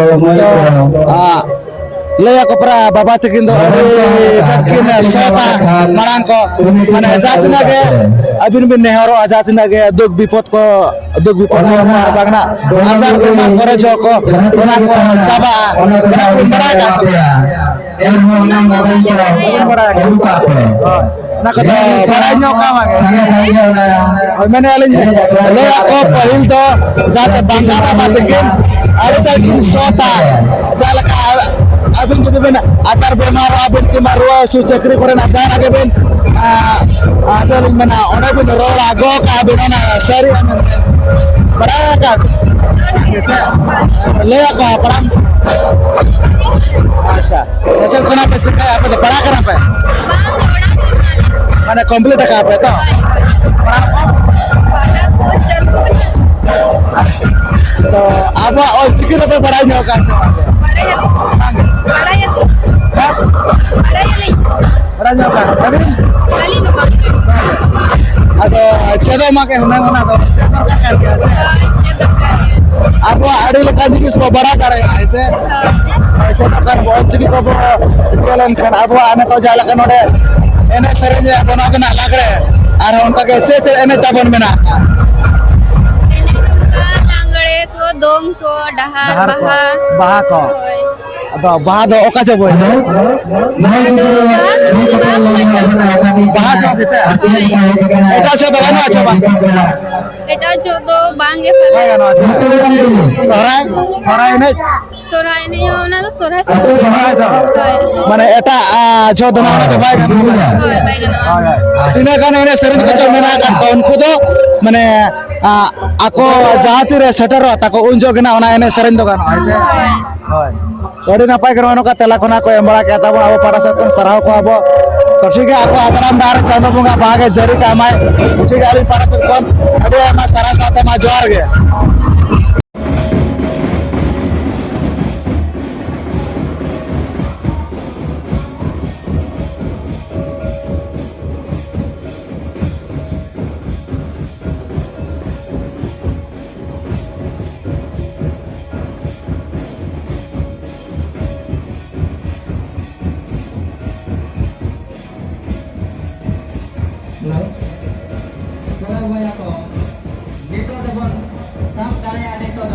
ᱟ, ᱞᱟᱹᱭ ᱟᱠᱚ ᱯᱮᱨᱟ ᱵᱟᱵᱟ ᱛᱟᱹᱠᱤᱱ ᱫᱚ ᱟᱹᱰᱤ ᱠᱟᱡᱟᱠ ᱠᱤᱱ ᱥᱚᱛᱟ ᱢᱟᱲᱟᱝ ᱠᱚ, ᱢᱟᱱᱮ ᱡᱟᱦᱟᱸ ᱛᱤᱱᱟᱹᱜ ᱜᱮ ᱟᱹᱵᱤᱱ ᱵᱤᱱ ᱱᱮᱦᱚᱨᱚᱜᱼᱟ, ᱡᱟᱦᱟᱸ ᱛᱤᱱᱟᱹᱜ ᱜᱮ ᱫᱩᱠ ᱵᱤᱯᱚᱫ ᱠᱚ, ᱫᱩᱠ ᱵᱤᱯᱚᱫ ᱪᱮᱫ ᱦᱚᱸ ᱵᱟᱝ ᱱᱟᱜ, ᱟᱡᱟᱨ ᱵᱤᱢᱟᱨ ᱠᱚᱨᱮ ᱡᱚᱦᱚᱜ ᱠᱚ, ᱚᱱᱟ ᱠᱚ ᱪᱟᱵᱟᱜᱼᱟ, ᱚᱱᱟ ᱠᱚ ᱵᱟᱲᱟᱭ ᱠᱟᱜ ᱛᱟᱯᱮᱭᱟ᱾ ᱮᱱᱦᱚᱸ ᱚᱱᱟ ᱢᱟᱨᱟᱝ ᱠᱚ ᱵᱟᱲᱟᱭ ᱠᱟᱜ᱾ ᱦᱳᱭ, ᱚᱱᱟ ᱠᱚᱫᱚ ᱵᱟᱲᱟᱭ ᱧᱚᱜ ᱠᱟᱜ ᱢᱟ ᱜᱮ᱾ ᱦᱳᱭ, ᱢᱮᱱᱮᱫᱼᱟ ᱞᱤᱧ, ᱞᱟᱹᱭ ᱟᱠᱚ ᱯᱟᱹᱦᱤᱞ ᱫᱚ ᱡᱟᱦᱟᱸ ᱪᱮ ᱵᱟᱝᱜᱟ ᱵᱟᱵᱟ ᱛᱟᱹᱠᱤᱱ ᱟᱹᱰᱤ ᱛᱮᱫ ᱠᱤᱱ ᱥᱚᱛᱟ, ᱡᱟᱦᱟᱸ ᱞᱮᱠᱟ ᱟᱹᱵᱤᱱ ᱡᱩᱫᱤ ᱵᱤᱱ ᱟᱡᱟᱨ ᱵᱮᱢᱟᱨᱚᱜᱼᱟ ᱵᱤᱱ ᱠᱤᱝᱵᱟ ᱨᱩᱣᱟᱹ ᱦᱟᱹᱥᱩ ᱪᱟᱹᱠᱨᱤ ᱠᱚᱨᱮᱱᱟᱜ ᱡᱟᱦᱟᱱᱟᱜ ᱜᱮᱵᱤᱱ, ᱟ, ᱟ, ᱪᱮᱫ ᱞᱤᱧ ᱢᱮᱱᱟ, ᱚᱸᱰᱮ ᱵᱤᱱ ᱨᱚᱲ ᱟᱜᱚ ᱠᱟᱜᱼᱟ ᱵᱤᱱ, ᱚᱱᱟ ᱥᱟᱹᱨᱤᱜᱼᱟ ᱢᱮᱱᱛᱮ᱾ ᱵᱟᱲᱟᱭ ᱟᱠᱟᱫ ᱵᱤᱱ? ᱞᱟᱹᱭ ᱟᱠᱚ ᱦᱟᱯᱲᱟᱢ᱾ ᱟᱪᱪᱷᱟ, ᱪᱮᱫ ᱠᱷᱚᱱᱟᱜ ᱯᱮ ᱪᱤᱠᱟᱹᱭᱟ? ᱟᱯᱮ ᱫᱚ ᱯᱟᱲᱦᱟᱜ ᱠᱟᱱᱟ ᱯᱮ? ᱢᱟᱱᱮ ᱠᱚᱢᱯᱞᱤᱴ ᱟᱠᱟᱫ ᱯᱮ ᱛᱚ? ᱯᱟᱲᱦᱟᱜ ᱠᱚ? ᱛᱚ ᱟᱵᱚᱣᱟᱜ ᱚᱞ ᱪᱤᱠᱤ ᱫᱚᱯᱮ ᱵᱟᱲᱟᱭ ᱧᱚᱜ ᱠᱟᱱ ᱪᱮ ᱵᱟᱝ? ᱵᱟᱲᱟᱭᱟᱞᱤᱧ᱾ ᱵᱟᱲᱟᱭᱟᱞᱤᱧ᱾ ᱦᱮᱸ? ᱵᱟᱲᱟᱭᱟᱞᱤᱧ᱾ ᱵᱟᱲᱟᱭ ᱧᱚᱜ ᱠᱟᱱ᱾ ᱟᱹᱵᱤᱱ? ᱟᱹᱞᱤᱧ ᱫᱚ ᱵᱟᱝ᱾ ᱟᱫᱚ ᱪᱮᱫᱚᱜ ᱢᱟ ᱜᱮ ᱦᱩᱱᱟᱹᱝ, ᱚᱱᱟ ᱫᱚ ᱪᱮᱫ ᱫᱚᱨᱠᱟᱨ ᱠᱟᱱ ᱜᱮᱭᱟ ᱥᱮ? ᱦᱳᱭ, ᱪᱮᱫ ᱫᱚᱨᱠᱟᱨ ᱜᱮ᱾ ᱟᱵᱚᱣᱟᱜ ᱟᱹᱰᱤ ᱞᱮᱠᱟᱱ ᱡᱤᱱᱤᱥ ᱵᱚ ᱵᱟᱲᱟᱭ ᱫᱟᱲᱮᱭᱟᱜᱼᱟ, ᱦᱮᱸ ᱥᱮ? ᱦᱳᱭ᱾ ᱦᱳᱭ, ᱪᱮᱫ ᱫᱚᱨᱠᱟᱨ ᱵᱚ, ᱚᱞᱪᱤᱠᱤ ᱠᱚᱵᱚ ᱪᱮᱫ ᱞᱮᱱᱠᱷᱟᱱ ᱟᱵᱚᱣᱟᱜ ᱱᱤᱛᱚᱜ ᱡᱟᱦᱟᱸ ᱞᱮᱠᱟ ᱱᱚᱰᱮ ᱮᱱᱮᱡ ᱥᱮᱨᱮᱧ ᱨᱮᱭᱟᱜ ᱵᱚᱱ ᱚᱱᱟ ᱞᱟᱜᱽᱲᱮ, ᱟᱨᱦᱚᱸ ᱚᱱᱠᱟ ᱜᱮ ᱪᱮᱫ ᱪᱮᱫ ᱮᱱᱮᱡ ᱛᱟᱵᱚᱱ ᱢᱮᱱᱟᱜᱼᱟ? ᱮᱱᱮᱡ ᱚᱱᱠᱟ ᱞᱟᱜᱽᱲᱮ ᱠᱚ, ᱫᱚᱝ ᱠᱚ, ᱰᱟᱦᱟᱨ, ᱰᱟᱦᱟᱨ ᱠᱚ, ᱵᱟᱦᱟ᱾ ᱵᱟᱦᱟ ᱠᱚ᱾ ᱦᱳᱭ᱾ ᱟᱫᱚ ᱵᱟᱦᱟ ᱫᱚ ᱚᱠᱟ ᱡᱚᱦᱚᱜ ᱵᱚ ᱮᱱᱮᱡ? ᱟᱫᱚ ᱵᱟᱦᱟ ᱥᱚᱢᱚᱭ ᱫᱚ ᱵᱟᱦᱟ ᱠᱚ ᱮᱱᱮᱡᱟ᱾ ᱵᱟᱦᱟ ᱡᱚᱦᱚᱜ ᱜᱮ ᱪᱮ? ᱦᱳᱭ᱾ ᱮᱴᱟᱜ ᱡᱚᱦᱚᱜ ᱫᱚ ᱜᱟᱱᱚᱜᱼᱟ ᱪᱮ ᱵᱟᱝ? ᱮᱴᱟᱜ ᱡᱚᱦᱚᱜ ᱫᱚ ᱵᱟᱝ ᱜᱮ ᱵᱟᱭ ᱯᱟᱞᱮ᱾ ᱜᱟᱱᱚᱜᱼᱟ ᱪᱮ? ᱥᱚᱦᱨᱟᱭ, ᱥᱚᱦᱨᱟᱭ ᱮᱱᱮᱡ? ᱥᱚᱦᱨᱟᱭ ᱮᱱᱮᱡ ᱦᱚᱸ, ᱚᱱᱟ ᱫᱚ ᱥᱚᱦᱨᱟᱭ ᱥᱚᱢᱚᱭ᱾ ᱥᱚᱦᱨᱟᱭ ᱡᱚᱦᱚᱜ᱾ ᱦᱳᱭ᱾ ᱢᱟᱱᱮ ᱮᱴᱟᱜ, ᱟ, ᱡᱚᱦᱚᱜ ᱫᱚ ᱱᱚᱣᱟ ᱫᱚ ᱵᱟᱭ ᱜᱟᱱᱚᱜᱼᱟ᱾ ᱦᱳᱭ, ᱵᱟᱭ ᱜᱟᱱᱚᱜᱼᱟ᱾ ᱦᱳᱭ, ᱦᱳᱭ᱾ ᱛᱤᱱᱟᱹᱜ ᱜᱟᱱ ᱮᱱᱮᱡ ᱥᱮᱨᱮᱧ ᱠᱚᱪᱚ ᱢᱮᱱᱟᱜ ᱟᱠᱟᱫ ᱠᱚᱣᱟ, ᱩᱱᱠᱩ ᱫᱚ ᱢᱟᱱᱮ, ᱟ, ᱟᱠᱚ ᱡᱟᱦᱟᱸ ᱛᱤᱨᱮ ᱥᱮᱴᱮᱨᱚᱜᱼᱟ ᱛᱟᱠᱚ, ᱩᱱ ᱡᱚᱦᱚᱜ ᱜᱮ ᱱᱟᱜ ᱚᱱᱟ ᱮᱱᱮᱡ ᱥᱮᱨᱮᱧ ᱫᱚ ᱜᱟᱱᱚᱜᱼᱟ, ᱦᱮᱸ ᱥᱮ? ᱦᱳᱭ᱾ ᱦᱳᱭ᱾ ᱛᱚ, ᱟᱹᱰᱤ ᱱᱟᱯᱟᱭ ᱜᱮ ᱱᱚᱜᱼᱚᱭ ᱱᱚᱝᱠᱟ ᱛᱮᱞᱟ ᱠᱷᱚᱱᱟ ᱠᱚ ᱮᱢ ᱵᱟᱲᱟ ᱠᱮᱫ ᱛᱟᱵᱚᱱᱟ, ᱟᱵᱚ ᱯᱟᱦᱴᱟ ᱥᱮᱫ ᱠᱷᱚᱱ ᱥᱟᱨᱦᱟᱣ ᱠᱚᱣᱟ ᱵᱚ᱾ ᱛᱚ, ᱴᱷᱤᱠ ᱜᱮᱭᱟ, ᱟᱠᱚ ᱟᱜᱟᱢ ᱰᱟᱦᱟᱨ ᱨᱮ ᱪᱟᱸᱫᱳ ᱵᱚᱸᱜᱟ ᱵᱟᱦᱟ ᱜᱮ ᱡᱟᱹᱨᱤ ᱠᱟᱜ ᱢᱟᱭ᱾ ᱴᱷᱤᱠ ᱜᱮᱭᱟ, ᱟᱹᱞᱤᱧ ᱯᱟᱦᱴᱟ ᱥᱮᱫ ᱠᱷᱚᱱ ᱟᱹᱰᱤ ᱟᱭᱢᱟ ᱥᱟᱨᱦᱟᱣ ᱥᱟᱶᱛᱮ ᱢᱟ ᱡᱚᱦᱟᱨ ᱜᱮ᱾ Hello? ᱛᱚᱵᱮ ᱵᱚᱭᱦᱟ ᱠᱚ, ᱱᱤᱛᱚᱜ ᱫᱚᱵᱚᱱ ᱥᱟᱵ ᱫᱟᱲᱮᱭᱟᱜᱼᱟ, ᱱᱤᱛᱚᱜ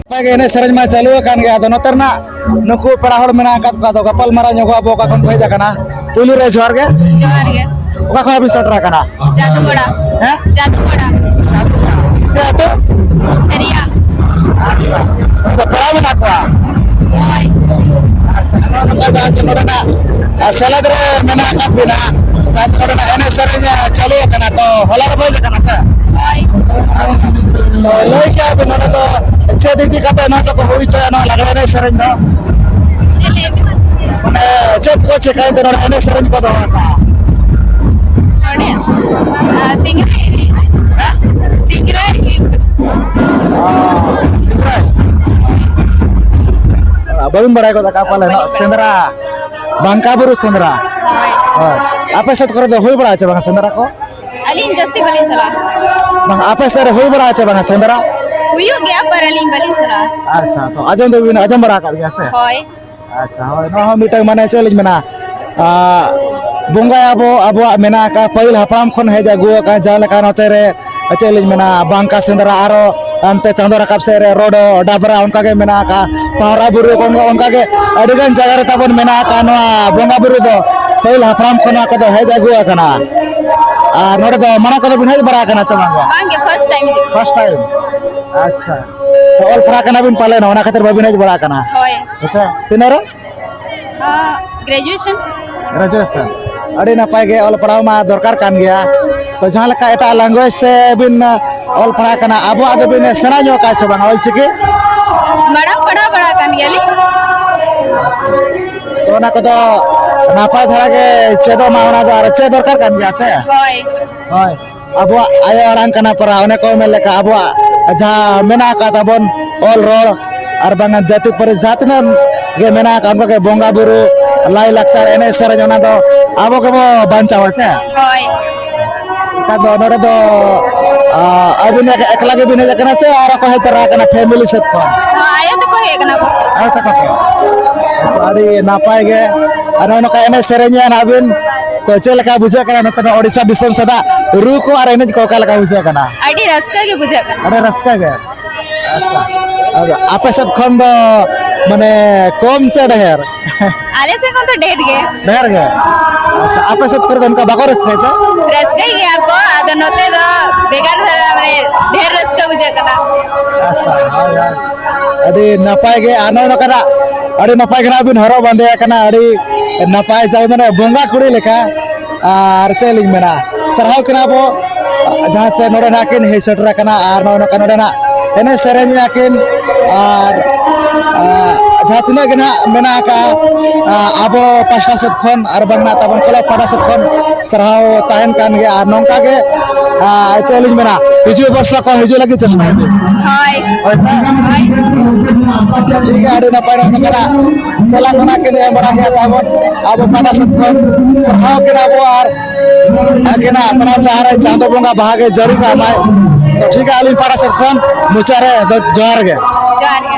ᱱᱟᱯᱟᱭ ᱜᱮ ᱮᱱᱮᱡ ᱥᱮᱨᱮᱧ ᱢᱟ ᱪᱟᱹᱞᱩ ᱟᱠᱟᱱ ᱜᱮ᱾ ᱟᱫᱚ ᱱᱚᱛᱮ ᱨᱮᱱᱟᱜ ᱱᱩᱠᱩ ᱯᱮᱲᱟ ᱦᱚᱲ ᱢᱮᱱᱟᱜ ᱟᱠᱟᱫ ᱠᱚᱣᱟ, ᱟᱫᱚ ᱜᱟᱯᱟᱞ ᱢᱟᱨᱟᱣ ᱧᱚᱜᱚᱜ ᱟᱵᱚ᱾ ᱚᱠᱟ ᱠᱷᱚᱱ ᱠᱚ ᱦᱮᱡ ᱟᱠᱟᱱᱟ? ᱯᱩᱭᱞᱩ ᱨᱮ ᱡᱚᱦᱟᱨ ᱜᱮ᱾ ᱡᱚᱦᱟᱨ ᱜᱮ᱾ ᱚᱠᱟ ᱠᱷᱚᱱ ᱵᱤᱱ ᱥᱮᱴᱮᱨ ᱟᱠᱟᱱᱟ? ᱡᱟᱫᱩᱜᱚᱲᱟ᱾ ᱦᱮᱸ? ᱡᱟᱫᱩᱜᱚᱲᱟ᱾ ᱪᱮᱫ ᱟᱹᱛᱩ? ᱥᱮᱨᱤᱭᱟ᱾ ᱟᱪᱪᱷᱟ᱾ ᱱᱚᱰᱮ ᱯᱮᱲᱟ ᱢᱮᱱᱟᱜ ᱠᱚᱣᱟ? ᱦᱳᱭ᱾ ᱟᱪᱪᱷᱟ, ᱱᱚᱣᱟ ᱱᱚᱝᱠᱟ ᱫᱚ ᱟᱨ ᱪᱮᱫ ᱱᱚᱰᱮᱱᱟᱜ, ᱟᱨ ᱥᱮᱞᱮᱫ ᱨᱮ ᱢᱮᱱᱟᱜ ᱟᱠᱟᱫ ᱵᱤᱱᱟ, ᱟᱨ ᱱᱚᱰᱮᱱᱟᱜ ᱮᱱᱮᱡ ᱥᱮᱨᱮᱧ ᱪᱟᱹᱞᱩ ᱟᱠᱟᱱᱟ, ᱛᱚ ᱦᱚᱞᱟ ᱨᱮ ᱦᱩᱭ ᱟᱠᱟᱱᱟ ᱥᱮ? ᱦᱳᱭ᱾ ᱛᱚ ᱞᱟᱹᱭ ᱠᱮᱜᱼᱟ ᱵᱤᱱ ᱱᱚᱰᱮ ᱫᱚ ᱪᱮᱫ ᱤᱫᱤ ᱠᱟᱛᱮ ᱱᱚᱣᱟ ᱫᱚᱠᱚ ᱦᱩᱭ ᱦᱚᱪᱚᱭᱟ, ᱱᱚᱣᱟ ᱞᱟᱜᱽᱲᱮ ᱮᱱᱮᱡ ᱥᱮᱨᱮᱧ ᱫᱚ? ᱪᱮᱫ ᱞᱟᱹᱭ ᱵᱤᱱ? ᱢᱟᱱᱮ ᱪᱮᱫ ᱠᱚ ᱪᱮᱠᱟᱭ ᱛᱮ ᱱᱚᱰᱮ ᱮᱱᱮᱡ ᱥᱮᱨᱮᱧ ᱠᱚ ᱫᱚᱦᱚ ᱟᱠᱟᱫᱼᱟ? ᱱᱚᱰᱮ? ᱟᱨ, ᱥᱤᱝᱨᱟᱹᱭ ᱨᱮ᱾ ᱥᱤᱝᱨᱟᱹᱭ ᱜᱮ᱾ ᱚ, ᱥᱤᱝᱨᱟᱹᱭ? ᱵᱟᱹᱵᱤᱱ ᱵᱟᱲᱟᱭ ᱜᱚᱫ ᱟᱠᱟᱫ ᱯᱟᱞᱮ ᱱᱚᱜ ᱥᱮᱸᱫᱽᱨᱟ, ᱵᱟᱝᱠᱟ ᱵᱩᱨᱩ ᱥᱮᱸᱫᱽᱨᱟ? ᱦᱳᱭ᱾ ᱦᱳᱭ᱾ ᱟᱯᱮ ᱥᱮᱫ ᱠᱚᱨᱮ ᱫᱚ ᱦᱩᱭ ᱵᱟᱲᱟᱜᱼᱟ ᱪᱮ ᱵᱟᱝᱟ ᱥᱮᱸᱫᱽᱨᱟ ᱠᱚ? ᱟᱹᱞᱤᱧ ᱡᱟᱹᱥᱛᱤ ᱵᱟᱹᱞᱤᱧ ᱪᱟᱞᱟᱜᱼᱟ᱾ ᱵᱟᱝ, ᱟᱯᱮ ᱥᱮᱫ ᱨᱮ ᱦᱩᱭ ᱵᱟᱲᱟᱜᱼᱟ ᱪᱮ ᱵᱟᱝᱟ ᱥᱮᱸᱫᱽᱨᱟ? ᱦᱩᱭᱩᱜ ᱜᱮᱭᱟ, ᱯᱟᱨ ᱟᱹᱞᱤᱧ ᱵᱟᱹᱞᱤᱧ ᱪᱟᱞᱟᱜᱼᱟ᱾ ᱟᱪᱪᱷᱟ, ᱛᱚ ᱟᱸᱡᱚᱢ ᱫᱚᱵᱤᱱ ᱟᱸᱡᱚᱢ ᱵᱟᱲᱟ ᱟᱠᱟᱫ ᱜᱮᱭᱟ ᱥᱮ? ᱦᱳᱭ᱾ ᱟᱪᱪᱷᱟ, ᱦᱳᱭ, ᱱᱚᱣᱟ ᱦᱚᱸ ᱢᱤᱫᱴᱟᱝ, ᱢᱟᱱᱮ, ᱪᱮᱫ ᱞᱤᱧ ᱢᱮᱱᱟ, ᱟᱸ, ᱵᱚᱸᱜᱟᱭᱟᱵᱚ, ᱟᱵᱚᱣᱟᱜ ᱢᱮᱱᱟᱜ ᱟᱠᱟᱫ, ᱯᱟᱹᱦᱤᱞ ᱦᱟᱯᱲᱟᱢ ᱠᱷᱚᱱ ᱦᱮᱡ ᱟᱹᱜᱩ ᱟᱠᱟᱱ, ᱡᱟᱦᱟᱸ ᱞᱮᱠᱟ ᱱᱚᱛᱮ ᱨᱮ, ᱪᱮᱫ ᱞᱤᱧ ᱢᱮᱱᱟ, ᱵᱟᱝᱠᱟ ᱥᱮᱸᱫᱽᱨᱟ, ᱟᱨᱚ ᱦᱟᱱᱛᱮ ᱪᱟᱸᱫᱚ ᱨᱟᱠᱟᱵ ᱥᱮᱫ ᱨᱮ ᱨᱚᱰᱚ, ᱰᱟᱵᱽᱨᱟ, ᱚᱱᱠᱟ ᱜᱮ ᱢᱮᱱᱟᱜ ᱟᱠᱟᱫ, ᱯᱟᱣᱨᱟ ᱵᱩᱨᱩ, ᱚᱱᱠᱟ, ᱚᱱᱠᱟ ᱜᱮ ᱟᱹᱰᱤ ᱜᱟᱱ ᱡᱟᱭᱜᱟ ᱨᱮ ᱛᱟᱵᱚᱱ ᱢᱮᱱᱟᱜ ᱟᱠᱟᱫ ᱱᱚᱣᱟ ᱵᱚᱸᱜᱟ ᱵᱩᱨᱩ ᱫᱚ ᱯᱟᱹᱦᱤᱞ ᱦᱟᱯᱲᱟᱢ ᱠᱷᱚᱱ ᱱᱚᱣᱟ ᱠᱚᱫᱚ ᱦᱮᱡ ᱟᱹᱜᱩ ᱟᱠᱟᱱᱟ᱾ ᱟᱨ ᱱᱚᱰᱮ ᱫᱚ ᱢᱟᱲᱟᱝ ᱠᱚᱫᱚ ᱵᱤᱱ ᱦᱮᱡ ᱵᱟᱲᱟ ᱟᱠᱟᱱᱟ ᱪᱮ ᱵᱟᱝ? ᱵᱟᱝ ᱜᱮ, first time ᱦᱤᱡᱩᱜ᱾ First time? ᱟᱪᱪᱷᱟ᱾ ᱛᱚ, ᱚᱞ ᱯᱟᱲᱦᱟᱜ ᱠᱟᱱᱟ ᱵᱤᱱ ᱯᱟᱞᱮᱱ, ᱚᱱᱟ ᱠᱷᱟᱹᱛᱤᱨ ᱵᱟᱵᱤᱱ ᱦᱮᱡ ᱵᱟᱲᱟ ᱟᱠᱟᱱᱟ? ᱦᱳᱭ᱾ ᱟᱪᱪᱷᱟ, ᱛᱤᱱᱟᱹᱜ ᱨᱮ? ᱟᱸ, graduation᱾ Graduation᱾ ᱟᱹᱰᱤ ᱱᱟᱯᱟᱭ ᱜᱮ, ᱚᱞ ᱯᱟᱲᱦᱟᱣ ᱢᱟ ᱫᱚᱨᱠᱟᱨ ᱠᱟᱱ ᱜᱮᱭᱟ᱾ ᱛᱚ, ᱡᱟᱦᱟᱸ ᱞᱮᱠᱟ ᱮᱴᱟᱜ language ᱛᱮ ᱵᱤᱱ, ᱟᱸ, ᱚᱞ ᱯᱟᱲᱦᱟᱣ ᱠᱟᱱᱟ, ᱟᱵᱚᱣᱟᱜ ᱫᱚᱵᱤᱱ ᱥᱮᱬᱟ ᱧᱚᱜ ᱠᱟᱜᱼᱟ ᱥᱮ ᱵᱟᱝᱟ ᱚᱞ ᱪᱤᱠᱤ? ᱢᱟᱲᱟᱝ ᱯᱟᱲᱦᱟᱣ ᱵᱟᱲᱟ ᱟᱠᱟᱱ ᱜᱮᱭᱟᱞᱤᱧ᱾ ᱛᱚ, ᱚᱱᱟ ᱠᱚᱫᱚ ᱱᱟᱯᱟᱭ ᱫᱷᱟᱨᱟ ᱜᱮ ᱪᱮᱫᱚᱜ ᱢᱟ, ᱚᱱᱟ ᱫᱚ ᱟᱨ ᱪᱮᱫ ᱫᱚᱨᱠᱟᱨ ᱠᱟᱱ ᱜᱮᱭᱟ ᱥᱮ? ᱦᱳᱭ᱾ ᱦᱳᱭ, ᱟᱵᱚᱣᱟᱜ ᱟᱭᱳ ᱟᱲᱟᱝ ᱠᱟᱱᱟ ᱯᱟᱨᱟ, ᱚᱱᱮ ᱠᱚ ᱢᱮᱱ ᱞᱮᱠᱟ ᱟᱵᱚᱣᱟᱜ ᱡᱟᱦᱟᱸ ᱢᱮᱱᱟᱜ ᱟᱠᱟᱫ ᱛᱟᱵᱚᱱ ᱚᱞ ᱨᱚᱲ ᱟᱨ ᱵᱟᱝ ᱡᱟᱹᱛᱤ ᱯᱟᱹᱨᱤᱥ ᱡᱟᱦᱟᱸ ᱛᱤᱱᱟᱹᱜ ᱜᱮ ᱢᱮᱱᱟᱜ ᱟᱠᱟᱫ, ᱚᱱᱠᱟ ᱜᱮ ᱵᱚᱸᱜᱟ ᱵᱩᱨᱩ, ᱞᱟᱭ ᱞᱟᱠᱪᱟᱨ, ᱮᱱᱮᱡ ᱥᱮᱨᱮᱧ, ᱚᱱᱟ ᱫᱚ ᱟᱵᱚ ᱜᱮᱵᱚ ᱵᱟᱧᱪᱟᱣᱟ ᱥᱮ? ᱦᱳᱭ᱾ ᱮᱱᱠᱷᱟᱱ ᱫᱚ ᱱᱚᱰᱮ ᱫᱚ, ᱟ, ᱟᱹᱵᱤᱱ ᱮᱠ-, ᱮᱠᱞᱟ ᱜᱮᱵᱤᱱ ᱦᱮᱡ ᱟᱠᱟᱱᱟ ᱥᱮ ᱟᱨᱚ ᱠᱚ ᱦᱮᱡ ᱛᱚᱨᱟ ᱟᱠᱟᱱᱟ family ᱥᱮᱫ ᱠᱷᱚᱱ? ᱦᱚᱸ, ᱟᱭᱳ ᱛᱟᱠᱚ ᱦᱮᱡ ᱟᱠᱟᱱᱟ ᱠᱚ᱾ ᱟᱭᱳ ᱛᱟᱠᱚ ᱠᱚ? ᱟᱪᱪᱷᱟ, ᱟᱹᱰᱤ ᱱᱟᱯᱟᱭ ᱜᱮ᱾ ᱟᱨ ᱱᱚᱜᱼᱚ ᱱᱚᱝᱠᱟ ᱮᱱᱮᱡ ᱥᱮᱨᱮᱧ ᱟᱵᱤᱱ, ᱛᱚ ᱪᱮᱫ ᱞᱮᱠᱟ ᱵᱩᱡᱷᱟᱹᱜ ᱠᱟᱱᱟ ᱱᱚᱛᱮ ᱫᱚ ᱳᱰᱤᱥᱟ ᱫᱤᱥᱚᱢ ᱥᱮᱫᱟᱜ ᱨᱩ ᱠᱚ ᱟᱨ ᱮᱱᱮᱡ ᱠᱚ ᱚᱠᱟ ᱞᱮᱠᱟ ᱵᱩᱡᱷᱟᱹᱜ ᱠᱟᱱᱟ? ᱟᱹᱰᱤ ᱨᱟᱹᱥᱠᱟᱹ ᱜᱮ ᱵᱩᱡᱷᱟᱹᱜ ᱠᱟᱱᱟ᱾ ᱟᱹᱰᱤ ᱨᱟᱹᱥᱠᱟᱹ ᱜᱮ᱾ ᱟᱪᱪᱷᱟ, ᱟᱫᱚ ᱟᱯᱮ ᱥᱮᱫ ᱠᱷᱚᱱ ᱫᱚ ᱢᱟᱱᱮ ᱠᱚᱢ ᱪᱮ ᱰᱷᱮᱨ? ᱟᱞᱮ ᱥᱮᱫ ᱠᱷᱚᱱ ᱫᱚ ᱰᱷᱮᱨ ᱜᱮ᱾ ᱰᱷᱮᱨ ᱜᱮ? ᱟᱪᱪᱷᱟ, ᱟᱯᱮ ᱥᱮᱫ ᱠᱚᱨᱮ ᱫᱚ ᱚᱱᱠᱟ ᱵᱟᱠᱚ ᱨᱟᱹᱥᱠᱟᱹᱭ ᱛᱮ? ᱨᱟᱹᱥᱠᱟᱹᱭ ᱜᱮᱭᱟ ᱠᱚ, ᱟᱫᱚ ᱱᱚᱛᱮ ᱫᱚ ᱵᱷᱮᱜᱟᱨ ᱫᱷᱟᱨᱟ, ᱢᱟᱱᱮ ᱰᱷᱮᱨ ᱨᱟᱹᱥᱠᱟᱹ ᱵᱩᱡᱷᱟᱹᱜ ᱠᱟᱱᱟ᱾ ᱟᱪᱪᱷᱟ, ᱦᱳᱭ, ᱦᱳᱭ᱾ ᱟᱹᱰᱤ ᱱᱟᱯᱟᱭ ᱜᱮ, ᱟᱨ ᱱᱚᱜᱼᱚ ᱱᱚᱝᱠᱟᱱᱟᱜ ᱟᱹᱰᱤ ᱱᱟᱯᱟᱭ ᱜᱮ ᱱᱟᱜ ᱵᱤᱱ ᱦᱚᱨᱚᱜ ᱵᱟᱸᱫᱮ ᱟᱠᱟᱱᱟ, ᱟᱹᱰᱤ ᱱᱟᱯᱟᱭ ᱡᱟᱭ, ᱢᱟᱱᱮ ᱵᱚᱸᱜᱟ ᱠᱩᱲᱤ ᱞᱮᱠᱟ᱾ ᱟᱨ ᱪᱮᱫ ᱞᱤᱧ ᱢᱮᱱᱟ, ᱥᱟᱨᱦᱟᱣ ᱠᱤᱱᱟ ᱵᱚ, ᱡᱟᱦᱟᱸ ᱪᱮ ᱱᱚᱰᱮ ᱱᱟᱜ ᱠᱤᱱ ᱦᱮᱡ ᱥᱮᱴᱮᱨ ᱟᱠᱟᱱᱟ ᱟᱨ ᱱᱚᱜᱼᱚ ᱱᱚᱝᱠᱟ ᱱᱚᱰᱮᱱᱟᱜ ᱮᱱᱮᱡ ᱥᱮᱨᱮᱧ ᱟᱹᱠᱤᱱ᱾ ᱟᱨ, ᱟᱨ ᱡᱟᱦᱟᱸ ᱛᱤᱱᱟᱹᱜ ᱜᱮ ᱱᱟᱜ ᱢᱮᱱᱟᱜ ᱟᱠᱟᱫᱼᱟ, ᱟᱵᱚ ᱯᱟᱥᱴᱟ ᱥᱮᱫ ᱠᱷᱚᱱ ᱟᱨ ᱵᱟᱝ ᱱᱟᱜ ᱛᱟᱵᱚᱱ ᱠᱞᱟᱵᱽ ᱯᱟᱦᱴᱟ ᱥᱮᱫ ᱠᱷᱚᱱ ᱥᱟᱨᱦᱟᱣ ᱛᱟᱦᱮᱱ ᱠᱟᱱ ᱜᱮᱭᱟ᱾ ᱟᱨ ᱱᱚᱝᱠᱟ ᱜᱮ, ᱟᱨ ᱪᱮᱫ ᱞᱤᱧ ᱢᱮᱱᱟ, ᱦᱤᱡᱩᱜ ᱵᱚᱨᱥᱟ ᱠᱚ ᱦᱤᱡᱩᱜ ᱞᱟᱹᱜᱤᱫ ᱪᱮᱥᱴᱟᱭ ᱵᱤᱱ᱾ ᱦᱳᱭ᱾ ᱦᱳᱭ ᱥᱮ? ᱦᱳᱭ᱾ ᱴᱷᱤᱠ ᱜᱮᱭᱟ, ᱟᱹᱰᱤ ᱱᱟᱯᱟᱭ ᱱᱚᱜᱼᱚ ᱱᱚᱝᱠᱟᱱᱟᱜ ᱛᱮᱞᱟ ᱠᱚ ᱱᱟᱜ ᱠᱤᱱ ᱮᱢ ᱵᱟᱲᱟ ᱠᱮᱫ ᱛᱟᱵᱚᱱ, ᱟᱵᱚ ᱯᱟᱦᱴᱟ ᱥᱮᱫ ᱠᱷᱚᱱ ᱥᱟᱨᱦᱟᱣ ᱠᱤᱱᱟ ᱵᱚ᱾ ᱟᱨ ᱟᱹᱠᱤᱱᱟᱜ ᱛᱟᱲᱟᱢ ᱰᱟᱦᱟᱨ ᱨᱮ ᱪᱟᱸᱫᱚ ᱵᱚᱸᱜᱟ ᱵᱟᱦᱟ ᱜᱮ ᱡᱟᱹᱲᱤ ᱠᱟᱜ ᱢᱟᱭ᱾ ᱛᱚ ᱴᱷᱤᱠ ᱜᱮᱭᱟ, ᱟᱹᱞᱤᱧ ᱯᱟᱦᱴᱟ ᱥᱮᱫ ᱠᱷᱚᱱ ᱢᱩᱪᱟᱹᱫ ᱨᱮ ᱫᱚ ᱡᱚᱦᱟᱨ ᱜᱮ᱾ ᱡᱚᱦᱟᱨ ᱜᱮ᱾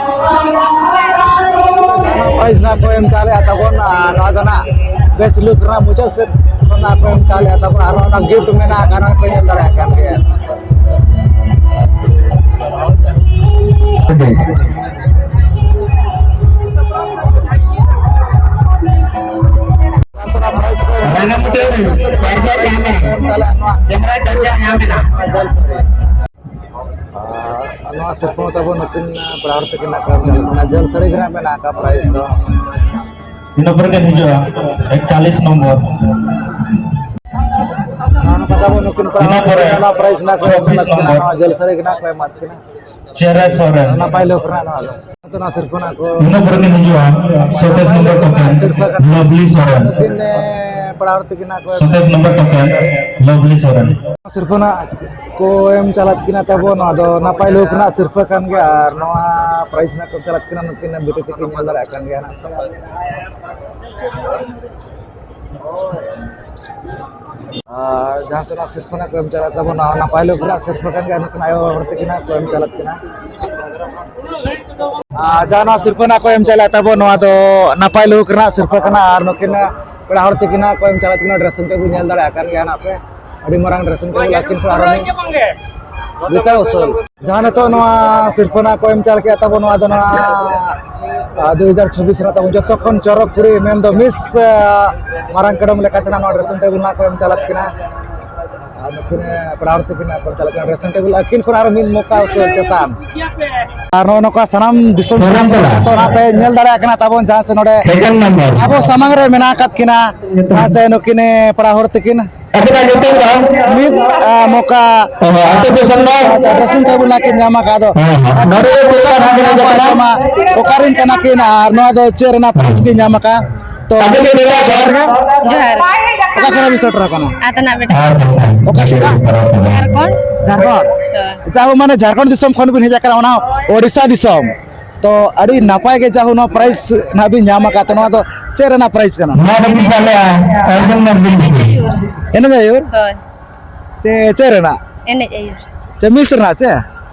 ᱯᱨᱟᱭᱤᱡᱽ ᱱᱟᱜ ᱠᱚ ᱮᱢ ᱪᱟᱞᱮᱜᱼᱟ ᱛᱟᱵᱚᱱ, ᱟᱨ ᱱᱚᱣᱟ ᱫᱚ ᱱᱟᱜ ᱵᱮᱥ ᱞᱩᱠ ᱨᱮᱱᱟᱜ ᱢᱩᱪᱟᱹᱫ ᱥᱮᱫ ᱠᱷᱚᱱ ᱱᱟᱜ ᱠᱚ ᱮᱢ ᱪᱟᱞᱮᱜᱼᱟ ᱛᱟᱵᱚᱱ, ᱟᱨ ᱚᱱᱟ ᱜᱤᱯᱷᱴ ᱢᱮᱱᱟᱜ ᱟᱠᱟᱫ, ᱱᱚᱜᱼᱚᱭ ᱯᱮ ᱧᱮᱞ ᱫᱟᱲᱮᱭᱟᱜ ᱠᱟᱱ ᱜᱮᱭᱟ᱾ ᱨᱟᱱᱟᱢᱩᱴᱟᱹ ᱯᱟᱭᱡᱟ ᱧᱟᱢ ᱮᱱᱟ᱾ ᱡᱟᱦᱟᱸᱭ ᱯᱟᱭᱡᱟ ᱧᱟᱢ ᱮᱱᱟ᱾ ᱟᱨ ᱱᱚᱣᱟ ᱥᱤᱨᱯᱟᱹ ᱛᱟᱵᱚᱱ ᱱᱩᱠᱤᱱ ᱯᱮᱲᱟ ᱦᱚᱲ ᱛᱟᱹᱠᱤᱱ ᱱᱟᱜ ᱠᱚ ᱮᱢ ᱪᱟᱞᱟᱜ ᱠᱟᱱᱟ᱾ ᱡᱷᱟᱹᱞ ᱥᱟᱹᱲᱤ ᱜᱮ ᱱᱟᱜ ᱢᱮᱱᱟᱜ ᱟᱠᱟᱫ ᱯᱨᱟᱭᱤᱡᱽ ᱫᱚ᱾ ᱤᱱᱟᱹ ᱯᱚᱨᱮ ᱠᱤᱱ ᱦᱤᱡᱩᱜᱼᱟ ᱮᱠᱛᱟᱞᱤᱥ ᱱᱚᱢᱵᱚᱨ᱾ ᱱᱚᱣᱟ ᱱᱚᱝᱠᱟ ᱛᱟᱵᱚᱱ ᱱᱩᱠᱤᱱ ᱯᱮᱲᱟ ᱤᱱᱟᱹ ᱦᱚᱲ ᱯᱚᱨᱮ ᱛᱟᱹᱠᱤᱱ ᱱᱟᱜ ᱯᱨᱟᱭᱤᱡᱽ ᱱᱟᱜ ᱠᱚ ᱮᱢ ᱪᱚᱵᱵᱤᱥ ᱪᱟᱞᱟᱜ ᱠᱟᱱᱟ᱾ ᱱᱚᱢᱵᱚᱨ᱾ ᱱᱚᱣᱟ ᱡᱷᱟᱹᱞ ᱥᱟᱹᱲᱤ ᱜᱮ ᱱᱟᱜ ᱠᱚ ᱮᱢᱟᱫ ᱠᱤᱱᱟ᱾ ᱪᱮᱨᱮ ᱥᱚᱨᱮᱱ᱾ ᱱᱟᱯᱟᱭ ᱞᱩᱠ ᱨᱮᱱᱟᱜ ᱱᱚᱣᱟ ᱫᱚ᱾ ᱱᱚᱛᱮ ᱱᱚᱣᱟ ᱥᱤᱨᱯᱟᱹ ᱱᱟᱜ ᱠᱚ ᱤᱱᱟᱹ ᱯᱚᱨᱮ ᱠᱤᱱ ᱦᱤᱡᱩᱜᱼᱟ ᱥᱟᱛᱟᱥ ᱱᱚᱢᱵᱚᱨ ᱴᱚᱠᱮᱱ, ᱥᱤᱨᱯᱟᱹ ᱠᱟᱱᱟ᱾ ᱞᱚᱵᱽᱞᱤ ᱥᱚᱨᱮᱱ᱾ ᱱᱩᱠᱤᱱ, ᱮ, ᱯᱮᱲᱟ ᱦᱚᱲ ᱛᱟᱹᱠᱤᱱ ᱱᱟᱜ ᱠᱚ ᱮᱢ ᱥᱟᱛᱟᱥ ᱱᱚᱢᱵᱚᱨ ᱴᱚᱠᱮᱱ, ᱞᱚᱵᱽᱞᱤ ᱥᱚᱨᱮᱱ᱾ ᱥᱤᱨᱯᱟᱹ ᱱᱟᱜ ᱠᱚ ᱮᱢ ᱪᱟᱞᱟᱫ ᱠᱤᱱᱟ ᱛᱟᱵᱚ, ᱱᱚᱣᱟ ᱫᱚ ᱱᱟᱯᱟᱭ ᱞᱩᱠ ᱨᱮᱱᱟᱜ ᱥᱤᱨᱯᱟᱹ ᱠᱟᱱ ᱜᱮᱭᱟ᱾ ᱟᱨ ᱱᱚᱣᱟ ᱯᱨᱟᱭᱤᱡᱽ ᱱᱟᱜ ᱠᱚ ᱮᱢ ᱪᱟᱞᱟᱫ ᱠᱤᱱᱟ ᱱᱩᱠᱤᱱ ᱵᱤᱴᱤ ᱛᱟᱹᱠᱤᱱ, ᱧᱮᱞ ᱫᱟᱲᱮᱭᱟᱜ ᱠᱟᱱ ᱜᱮᱭᱟ ᱱᱟᱜ᱾ ᱟᱨ ᱡᱟᱦᱟᱸ ᱛᱤᱱᱟᱹᱜ ᱥᱤᱨᱯᱟᱹ ᱱᱟᱜ ᱠᱚ ᱮᱢ ᱪᱟᱞᱟᱜ ᱛᱟᱵᱚᱱᱟ, ᱱᱟᱯᱟᱭ ᱞᱩᱠ ᱨᱮᱱᱟᱜ ᱥᱤᱨᱯᱟᱹ ᱠᱟᱱ ᱜᱮᱭᱟ, ᱱᱩᱠᱤᱱ ᱟᱭᱳ ᱦᱚᱲ ᱛᱟᱹᱠᱤᱱ ᱱᱟᱜ ᱠᱚ ᱮᱢ ᱪᱟᱞᱟᱜ ᱠᱟᱱᱟ᱾ ᱟᱨ ᱡᱟᱦᱟᱸ ᱱᱚᱣᱟ ᱥᱤᱨᱯᱟᱹ ᱱᱟᱜ ᱠᱚ ᱮᱢ ᱪᱟᱞᱟᱜ ᱛᱟᱵᱚᱱ, ᱱᱚᱣᱟ ᱫᱚ ᱱᱟᱯᱟᱭ ᱞᱩᱠ ᱨᱮᱱᱟᱜ ᱥᱤᱨᱯᱟᱹ ᱠᱟᱱᱟ᱾ ᱟᱨ ᱱᱩᱠᱤᱱ ᱯᱮᱲᱟ ᱦᱚᱲ ᱛᱟᱹᱠᱤᱱ ᱱᱟᱜ ᱠᱚ ᱮᱢ ᱪᱟᱞᱟᱜ ᱠᱟᱱᱟ, ᱰᱨᱮᱥᱤᱝ ᱴᱮᱵᱤᱞ ᱧᱮᱞ ᱫᱟᱲᱮᱭᱟᱜ ᱠᱟᱱ ᱜᱮᱭᱟ ᱱᱟᱜ ᱯᱮ, ᱟᱹᱰᱤ ᱢᱟᱨᱟᱝ ᱰᱨᱮᱥᱤᱝ ᱴᱮᱵᱤᱞ ᱟᱹᱠᱤᱱ ᱠᱚ ᱟᱨᱚ ᱢᱤᱫ ᱵᱮᱛᱟ ᱩᱥᱩᱞ᱾ ᱡᱟᱦᱟᱸ ᱱᱤᱛᱚᱜ ᱱᱚᱣᱟ ᱥᱤᱨᱯᱟᱹ ᱱᱟᱜ ᱠᱚ ᱮᱢ ᱪᱟᱞ ᱠᱮᱫ ᱛᱟᱵᱚᱱ, ᱱᱚᱣᱟ ᱫᱚ ᱱᱚᱣᱟ, ᱟ, ᱫᱩ ᱦᱟᱡᱟᱨ ᱪᱷᱚᱵᱵᱤᱥ ᱨᱮᱱᱟᱜ ᱛᱟᱵᱚᱱ ᱡᱚᱛᱚ ᱠᱷᱚᱱ ᱪᱚᱨᱚᱠ ᱠᱩᱲᱤ, ᱢᱮᱱᱫᱚ ᱢᱤᱥ, ᱟ, ᱢᱟᱨᱟᱝ ᱠᱟᱰᱚᱢ ᱞᱮᱠᱟᱛᱮ ᱱᱟᱜ ᱱᱚᱣᱟ dressing table ᱱᱟᱜ ᱠᱚ ᱮᱢ ᱪᱟᱞᱟᱜ ᱠᱟᱱᱟ᱾ ᱟᱨ ᱱᱩᱠᱤᱱ, ᱟ, ᱯᱮᱲᱟ ᱦᱚᱲ ᱛᱟᱹᱠᱤᱱ ᱱᱟᱜ ᱠᱚ ᱮᱢ ᱪᱟᱞᱟᱜ ᱠᱟᱱᱟ dressing table, ᱟᱹᱠᱤᱱ ᱠᱷᱚᱱ ᱟᱨᱚ ᱢᱤᱫ ᱢᱚᱠᱟ ᱩᱥᱩᱞ ᱪᱮᱛᱟᱱ᱾ ᱟᱨ ᱱᱚᱜᱼᱚ ᱱᱚᱝᱠᱟ ᱥᱟᱱᱟᱢ ᱫᱤᱥᱚᱢ ᱥᱟᱱᱟᱢ ᱯᱮᱲᱟ᱾ ᱛᱚ ᱱᱟᱜ ᱯᱮ ᱧᱮᱞ ᱫᱟᱲᱮᱭᱟᱜ ᱠᱟᱱᱟ ᱛᱟᱵᱚᱱ ᱡᱟᱦᱟᱸ ᱥᱮ ᱱᱚᱰᱮ ᱥᱮᱠᱮᱱᱰ ᱱᱟᱢᱵᱟᱨ᱾ ᱟᱵᱚ ᱥᱟᱢᱟᱝ ᱨᱮ ᱢᱮᱱᱟᱜ ᱟᱠᱟᱫ ᱠᱤᱱᱟ, ᱡᱟᱦᱟᱸ ᱥᱮ ᱱᱩᱠᱤᱱ, ᱮ, ᱯᱮᱲᱟ ᱦᱚᱲ ᱛᱟᱹᱠᱤᱱ᱾ ᱟᱹᱵᱤᱱᱟᱜ ᱧᱩᱛᱩᱢ ᱫᱚ? ᱢᱤᱫ, ᱟ, ᱢᱚᱠᱟ᱾ ᱚ, ᱟᱹᱛᱩ ᱫᱤᱥᱚᱢ ᱫᱚ? ᱟᱪᱪᱷᱟ, dressing table ᱱᱟᱜ ᱠᱤᱱ ᱧᱟᱢ ᱟᱠᱟᱫ ᱫᱚ᱾ ᱦᱮᱸ, ᱦᱮᱸ᱾ ᱱᱚᱰᱮ ᱫᱚ ᱪᱮᱫ ᱞᱮᱠᱟ ᱱᱟᱜ ᱵᱮᱱ ᱦᱮᱡ ᱟᱠᱟᱱᱟ? ᱚᱠᱟᱨᱮᱱ ᱠᱟᱱᱟ ᱠᱤᱱ ᱟᱨ ᱱᱚᱣᱟ ᱫᱚ ᱪᱮᱫ ᱨᱮᱱᱟᱜ prize ᱠᱤᱱ ᱧᱟᱢ ᱟᱠᱟᱫ? ᱛᱚ, ᱟᱹᱵᱤᱱ ᱫᱚ ᱡᱚᱦᱟᱨ ᱜᱮ᱾ ᱡᱚᱦᱟᱨ᱾ ᱚᱠᱟ ᱠᱷᱚᱱ ᱵᱤᱱ ᱥᱮᱴᱮᱨ ᱟᱠᱟᱱᱟ? ᱟᱛᱱᱟᱜ ᱵᱮᱴᱟ᱾ ᱟᱨ ᱚᱠᱟ ᱥᱮᱫ? ᱡᱷᱟᱲᱠᱷᱚᱸᱰ᱾ ᱡᱷᱟᱲᱠᱷᱚᱸᱰ? ᱦᱳᱭ᱾ ᱡᱟᱦᱳ, ᱢᱟᱱᱮ ᱡᱷᱟᱲᱠᱷᱚᱸᱰ ᱫᱤᱥᱚᱢ ᱠᱷᱚᱱ ᱵᱤᱱ ᱦᱮᱡ ᱟᱠᱟᱱᱟ, ᱚᱱᱟ ᱳᱰᱤᱥᱟ ᱫᱤᱥᱚᱢ᱾ ᱛᱚ, ᱟᱹᱰᱤ ᱱᱟᱯᱟᱭ ᱜᱮ ᱡᱟᱦᱳ ᱱᱚᱣᱟ prize ᱱᱟᱦᱟᱜ ᱵᱤᱱ ᱧᱟᱢ ᱟᱠᱟᱫ᱾ ᱛᱚ, ᱱᱚᱣᱟ ᱫᱚ ᱪᱮᱫ ᱨᱮᱱᱟᱜ prize ᱠᱟᱱᱟ? ᱱᱚᱣᱟ ᱫᱚ ᱵᱤᱱ ᱪᱟᱞᱮᱜᱼᱟ, ᱚᱨᱡᱚᱱ ᱢᱟᱨᱰᱤ᱾ ᱮᱱᱮᱡ ᱟᱹᱭᱩᱨ? ᱦᱳᱭ᱾ ᱪᱮ-, ᱪᱮᱫ ᱨᱮᱱᱟᱜ? ᱮᱱᱮᱡ ᱟᱹᱭᱩᱨ᱾ ᱪᱮ, ᱢᱤᱥ ᱨᱮᱱᱟᱜ ᱪᱮ?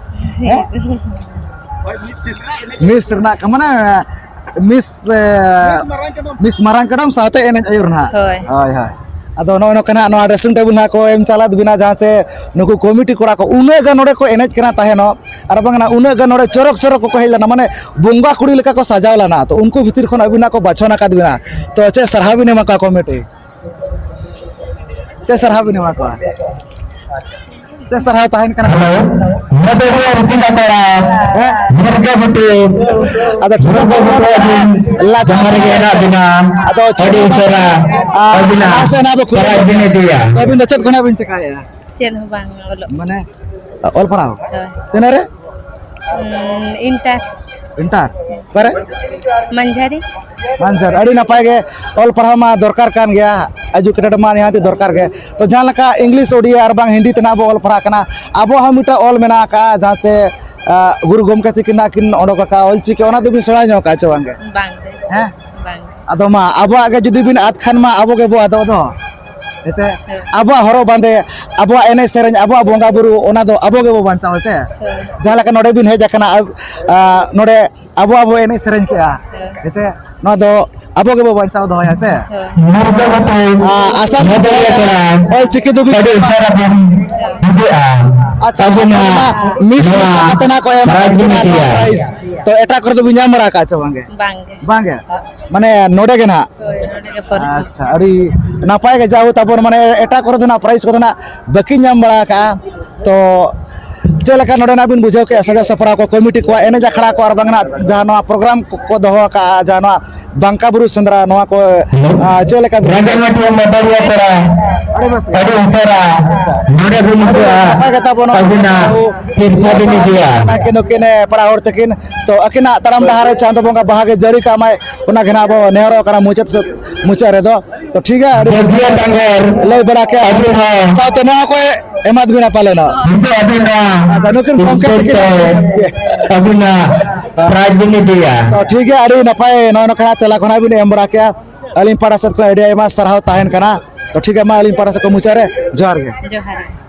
ᱦᱮᱸ? ᱢᱤᱥ ᱨᱮᱱᱟᱜ, ᱢᱟᱱᱮ, ᱢᱤᱥ, ᱮ, ᱢᱤᱥ ᱢᱟᱨᱟᱝ ᱠᱟᱰᱚᱢ ᱥᱟᱶᱛᱮ ᱮᱱᱮᱡ ᱟᱹᱭᱩᱨ ᱱᱟᱦᱟᱜ᱾ ᱦᱳᱭ᱾ ᱦᱳᱭ, ᱦᱳᱭ᱾ ᱟᱫᱚ ᱱᱚᱜᱼᱚ ᱱᱚᱝᱠᱟ ᱱᱟᱦᱟᱜ ᱱᱚᱣᱟ dressing table ᱱᱟᱦᱟᱜ ᱠᱚ ᱮᱢ ᱪᱟᱞᱟᱫ ᱵᱮᱱᱟ, ᱡᱟᱦᱟᱸ ᱥᱮ ᱱᱩᱠᱩ committee ᱠᱚᱲᱟ ᱠᱚ ᱩᱱᱟᱹᱜ ᱜᱟᱱ ᱱᱚᱰᱮ ᱠᱚ ᱮᱱᱮᱡ ᱠᱟᱱᱟ ᱛᱟᱦᱮᱱᱚᱜ, ᱟᱨ ᱵᱟᱝ ᱱᱟᱦᱟᱜ ᱩᱱᱟᱹᱜ ᱜᱟᱱ ᱱᱚᱰᱮ ᱪᱚᱨᱚᱠ ᱪᱚᱨᱚᱠ ᱠᱚᱠᱚ ᱦᱮᱡ ᱞᱮᱱᱟ, ᱢᱟᱱᱮ ᱵᱚᱸᱜᱟ ᱠᱩᱲᱤ ᱞᱮᱠᱟ ᱠᱚ ᱥᱟᱡᱟᱣ ᱞᱮᱱᱟ᱾ ᱛᱚ ᱩᱱᱠᱩ ᱵᱷᱤᱛᱤᱨ ᱠᱷᱚᱱ ᱟᱹᱵᱤᱱᱟᱜ ᱠᱚ ᱵᱟᱪᱷᱚᱱ ᱟᱠᱟᱫ ᱵᱮᱱᱟ, ᱛᱚ ᱪᱮᱫ ᱥᱟᱨᱦᱟᱣ ᱵᱤᱱ ᱮᱢᱟ ᱠᱚᱣᱟ committee? ᱪᱮᱫ ᱥᱟᱨᱦᱟᱣ ᱵᱤᱱ ᱮᱢᱟ ᱠᱚᱣᱟ? ᱪᱮᱫ ᱥᱟᱨᱦᱟᱣ ᱛᱟᱦᱮᱱ ᱠᱟᱱᱟ? ᱦᱮᱞᱳ, ᱢᱚᱫᱚᱨᱤᱭᱟᱹ ᱨᱩᱥᱤᱠᱟ ᱠᱚᱲᱟ, ᱦᱮᱸ? ᱢᱩᱨᱜᱟᱹ ᱵᱩᱴᱟᱹ, ᱟᱫᱚ ᱢᱩᱨᱜᱟᱹ ᱵᱩᱴᱟᱹ ᱟᱹᱵᱤᱱ ᱞᱟᱡ ᱡᱟᱦᱟᱸ ᱨᱮᱜᱮ ᱦᱮᱱᱟᱜ ᱵᱤᱱᱟ, ᱟᱫᱚ ᱟᱹᱰᱤ ᱩᱥᱟᱹᱨᱟ ᱟᱨ ᱟᱹᱵᱤᱱᱟᱜ ᱞᱟᱦᱟ ᱥᱮᱫ ᱱᱟᱜ ᱵᱚ ᱠᱷᱩᱞᱟᱹᱣ prize ᱵᱤᱱ ᱤᱫᱤᱭᱟ᱾ ᱟᱹᱵᱤᱱ ᱫᱚ ᱪᱮᱫ ᱠᱷᱚᱱᱟᱜ ᱵᱤᱱ ᱪᱮᱠᱟᱭᱮᱫᱼᱟ? ᱪᱮᱫ ᱦᱚᱸ ᱵᱟᱝ, ᱚᱞᱚᱜ᱾ ᱢᱟᱱᱮ, ᱚᱞ ᱯᱟᱲᱦᱟᱣ? ᱦᱳᱭ᱾ ᱛᱤᱱᱟᱹᱜ ᱨᱮ? ᱩᱸ, ᱤᱱᱴᱟᱨ᱾ ᱤᱱᱴᱟᱨ? ᱚᱠᱟᱨᱮ? ᱢᱟᱱᱡᱷᱟᱨᱤ᱾ ᱢᱟᱱᱡᱷᱟᱨ, ᱟᱹᱰᱤ ᱱᱟᱯᱟᱭ ᱜᱮ᱾ ᱚᱞ ᱯᱟᱲᱦᱟᱣ ᱢᱟ ᱫᱚᱨᱠᱟᱨ ᱠᱟᱱ ᱜᱮᱭᱟ, educated ᱢᱟ ᱱᱤᱦᱟᱹᱛ ᱫᱚᱨᱠᱟᱨ ᱜᱮ᱾ ᱛᱚ ᱡᱟᱦᱟᱸ ᱞᱮᱠᱟ English, ᱳᱰᱤᱭᱟ ᱟᱨ ᱵᱟᱝ ᱦᱤᱱᱫᱤ ᱛᱮ ᱱᱟᱜ ᱵᱚ ᱚᱞ ᱯᱟᱲᱦᱟᱜ ᱠᱟᱱᱟ, ᱟᱵᱚᱣᱟᱜ ᱦᱚᱸ ᱢᱤᱫᱴᱟᱝ ᱚᱞ ᱢᱮᱱᱟᱜ ᱟᱠᱟᱫᱼᱟ, ᱡᱟᱦᱟᱸ ᱪᱮ, ᱟ, ᱜᱩᱨᱩ ᱜᱚᱢᱠᱮ ᱛᱟᱹᱠᱤᱱ ᱱᱟᱜ ᱠᱤᱱ ᱚᱰᱚᱠ ᱟᱠᱟᱫᱼᱟ ᱚᱞ ᱪᱤᱠᱤ, ᱚᱱᱟ ᱫᱚᱵᱤᱱ ᱥᱮᱬᱟ ᱧᱚᱜ ᱟᱠᱟᱫᱼᱟ ᱪᱮ ᱵᱟᱝ ᱜᱮ? ᱵᱟᱝ ᱜᱮ᱾ ᱦᱮᱸ? ᱵᱟᱝ ᱜᱮ᱾ ᱟᱫᱚ ᱢᱟ, ᱟᱵᱚᱣᱟᱜ ᱜᱮ ᱡᱩᱫᱤ ᱵᱤᱱ ᱟᱫ ᱠᱷᱟᱱ ᱢᱟ, ᱟᱵᱚ ᱜᱮᱵᱚ ᱟᱫᱚᱜ ᱫᱚ᱾ ᱦᱮᱸ ᱥᱮ? ᱦᱮᱸ᱾ ᱟᱵᱚᱣᱟᱜ ᱦᱚᱨᱚᱜ ᱵᱟᱸᱫᱮ, ᱟᱵᱚᱣᱟᱜ ᱮᱱᱮᱡ ᱥᱮᱨᱮᱧ, ᱟᱵᱚᱣᱟᱜ ᱵᱚᱸᱜᱟ ᱵᱩᱨᱩ, ᱚᱱᱟ ᱫᱚ ᱟᱵᱚ ᱜᱮᱵᱚ ᱵᱟᱧᱪᱟᱣᱟ, ᱦᱮᱸ ᱥᱮ? ᱦᱮᱸ᱾ ᱡᱟᱦᱟᱸ ᱞᱮᱠᱟ ᱱᱚᱰᱮ ᱵᱤᱱ ᱦᱮᱡ ᱟᱠᱟᱱᱟ, ᱟ, ᱟ, ᱱᱚᱰᱮ ᱟᱵᱚ, ᱟᱵᱚ ᱮᱱᱮᱡ ᱥᱮᱨᱮᱧ ᱠᱮᱜᱼᱟ, ᱦᱮᱸ᱾ ᱦᱮᱸ ᱥᱮ? ᱱᱚᱣᱟ ᱫᱚ ᱟᱵᱚ ᱜᱮᱵᱚ ᱵᱟᱧᱪᱟᱣ ᱫᱚᱦᱚᱭᱟ, ᱦᱮᱸ ᱥᱮ? ᱦᱮᱸ᱾ ᱟ, ᱟᱥᱟ ᱟᱹᱰᱤ ᱩᱥᱟᱹᱨᱟ ᱵᱚᱱ ᱦᱤᱡᱩᱜᱼᱟ᱾ ᱟᱪᱪᱷᱟ, ᱟᱹᱵᱤᱱᱟᱜ ᱢᱤᱥ ᱱᱚᱣᱟ ᱢᱤᱥ ᱠᱟᱛᱮ ᱱᱟᱜ ᱠᱚ ᱮᱢ ᱨᱟᱡᱽᱱᱤᱛᱤᱭᱟ᱾ ᱯᱨᱟᱭᱤᱡᱽ᱾ ᱛᱚ ᱮᱴᱟᱜ ᱠᱚᱨᱮ ᱫᱚ ᱵᱤᱱ ᱧᱟᱢ ᱵᱟᱲᱟ ᱟᱠᱟᱫ ᱥᱮ ᱵᱟᱝᱜᱮ? ᱵᱟᱝᱜᱮ᱾ ᱵᱟᱝᱜᱮ? ᱢᱟᱱᱮ ᱱᱚᱰᱮ ᱜᱮ ᱱᱟᱦᱟᱜ? ᱦᱳᱭ, ᱱᱚᱰᱮ ᱜᱮ ᱯᱨᱚᱛᱷᱚᱢ᱾ ᱟᱪᱪᱷᱟ, ᱟᱹᱰᱤ ᱱᱟᱯᱟᱭ ᱜᱮ᱾ ᱡᱟᱦᱳ, ᱛᱟᱵᱚᱱ ᱢᱟᱱᱮ ᱮᱴᱟᱜ ᱠᱚᱨᱮ ᱫᱚ ᱱᱟᱦᱟᱜ ᱯᱨᱟᱭᱤᱡᱽ ᱠᱚᱫᱚ ᱱᱟᱦᱟᱜ ᱵᱟᱹᱠᱤᱱ ᱧᱟᱢ ᱵᱟᱲᱟ ᱟᱠᱟᱜᱼᱟ᱾ ᱛᱚ ᱪᱮᱫ ᱞᱮᱠᱟ ᱱᱚᱰᱮᱱᱟᱜ ᱵᱤᱱ ᱵᱩᱡᱷᱟᱹᱣ ᱠᱮᱜᱼᱟ, ᱥᱟᱡᱟᱣ ᱥᱟᱯᱲᱟᱣ ᱠᱚ, ᱠᱚᱢᱤᱴᱤ ᱠᱚᱣᱟᱜ ᱮᱱᱮᱡ ᱟᱠᱷᱲᱟ ᱠᱚ, ᱟᱨ ᱵᱟᱝ ᱱᱟᱜ ᱡᱟᱦᱟᱸ ᱱᱚᱣᱟ ᱯᱨᱳᱜᱨᱟᱢ ᱠᱚ, ᱠᱚ ᱫᱚᱦᱚ ᱟᱠᱟᱜᱼᱟ, ᱡᱟᱦᱟᱸ ᱱᱚᱣᱟ ᱵᱟᱝᱠᱟ ᱵᱩᱨᱩ ᱥᱮᱸᱫᱽᱨᱟ, ᱱᱚᱣᱟ ᱠᱚ, ᱟᱨ ᱪᱮᱫ ᱞᱮᱠᱟ ᱵᱤᱱ ᱵᱩᱡᱷᱟᱹᱣ? ᱨᱟᱡᱟᱢᱟᱴᱤᱭᱟ ᱢᱟᱫᱟᱨᱤᱭᱟ ᱯᱟᱲᱟ ᱟᱹᱰᱤ ᱵᱮᱥ ᱜᱮ᱾ ᱟᱹᱰᱤ ᱩᱥᱟᱹᱨᱟ ᱟᱪᱪᱷᱟ᱾ ᱱᱚᱰᱮ ᱵᱚᱱ ᱟᱹᱰᱤ ᱦᱤᱡᱩᱜᱼᱟ᱾ ᱱᱟᱯᱟᱭ ᱠᱟᱛᱷᱟ ᱵᱚᱱ ᱟᱹᱵᱤᱱᱟᱜ ᱥᱤᱨᱯᱟᱹ ᱵᱤᱱ ᱦᱤᱡᱩᱜᱼᱟ᱾ ᱱᱟᱭᱠᱮ ᱱᱩᱠᱤᱱ, ᱮ, ᱯᱮᱲᱟ ᱦᱚᱲ ᱛᱟᱹᱠᱤᱱ᱾ ᱛᱚ ᱟᱹᱠᱤᱱᱟᱜ ᱛᱟᱲᱟᱢ ᱰᱟᱦᱟᱨ ᱨᱮ ᱪᱟᱸᱫᱚ ᱵᱚᱸᱜᱟ ᱵᱟᱦᱟ ᱜᱮ ᱡᱟᱹᱲᱤ ᱠᱟᱜ ᱢᱟᱭ, ᱚᱱᱟ ᱜᱮ ᱱᱟᱜ ᱵᱚ ᱱᱮᱦᱚᱨᱚᱜ ᱠᱟᱱᱟ ᱢᱩᱪᱟᱹᱫ ᱥᱮᱫ, ᱢᱩᱪᱟᱹᱫ ᱨᱮᱫᱚ᱾ ᱛᱚ ᱴᱷᱤᱠ ᱜᱮᱭᱟ, ᱟᱹᱰᱤ ᱡᱳᱜᱤᱭᱟ ᱰᱟᱝᱜᱚᱨ, ᱞᱟᱹᱭ ᱵᱟᱲᱟ ᱠᱮᱜᱼᱟ᱾ ᱟᱹᱵᱤᱱ ᱦᱚᱸ᱾ ᱥᱟᱶᱛᱮ ᱱᱚᱣᱟ ᱠᱚ ᱮᱢᱟᱫ ᱵᱤᱱᱟ ᱯᱟᱞᱮᱱᱚᱜ᱾ ᱱᱤᱛᱚᱜ ᱟᱹᱵᱤᱱᱟᱜ ᱟᱪᱪᱷᱟ, ᱱᱩᱠᱤᱱ ᱜᱚᱢᱠᱮ ᱛᱟᱹᱠᱤᱱ ᱛᱮ ᱟᱹᱵᱤᱱᱟᱜ ᱯᱨᱟᱭᱤᱡᱽ ᱵᱤᱱ ᱤᱫᱤᱭᱟ᱾ ᱛᱚ ᱴᱷᱤᱠ ᱜᱮᱭᱟ, ᱟᱹᱰᱤ ᱱᱟᱯᱟᱭ ᱱᱚᱜᱼᱚᱭ ᱱᱚᱝᱠᱟ ᱛᱮᱞᱟ ᱠᱚ ᱱᱟᱜ ᱵᱤᱱ ᱮᱢ ᱵᱟᱲᱟ ᱠᱮᱜᱼᱟ᱾ ᱟᱹᱞᱤᱧ ᱯᱟᱦᱴᱟ ᱥᱮᱫ ᱠᱷᱚᱱ ᱟᱹᱰᱤ ᱟᱭᱢᱟ ᱥᱟᱨᱦᱟᱣ ᱛᱟᱦᱮᱱ ᱠᱟᱱᱟ᱾ ᱛᱚ ᱴᱷᱤᱠ ᱜᱮᱭᱟ, ᱢᱟ ᱟᱹᱞᱤᱧ ᱯᱟᱦᱴᱟ ᱥᱮᱫ ᱠᱷᱚᱱ ᱢᱩᱪᱟᱹᱫ ᱨᱮ ᱡᱚᱦᱟᱨ ᱜᱮ᱾ ᱡᱚᱦᱟᱨ ᱜᱮ᱾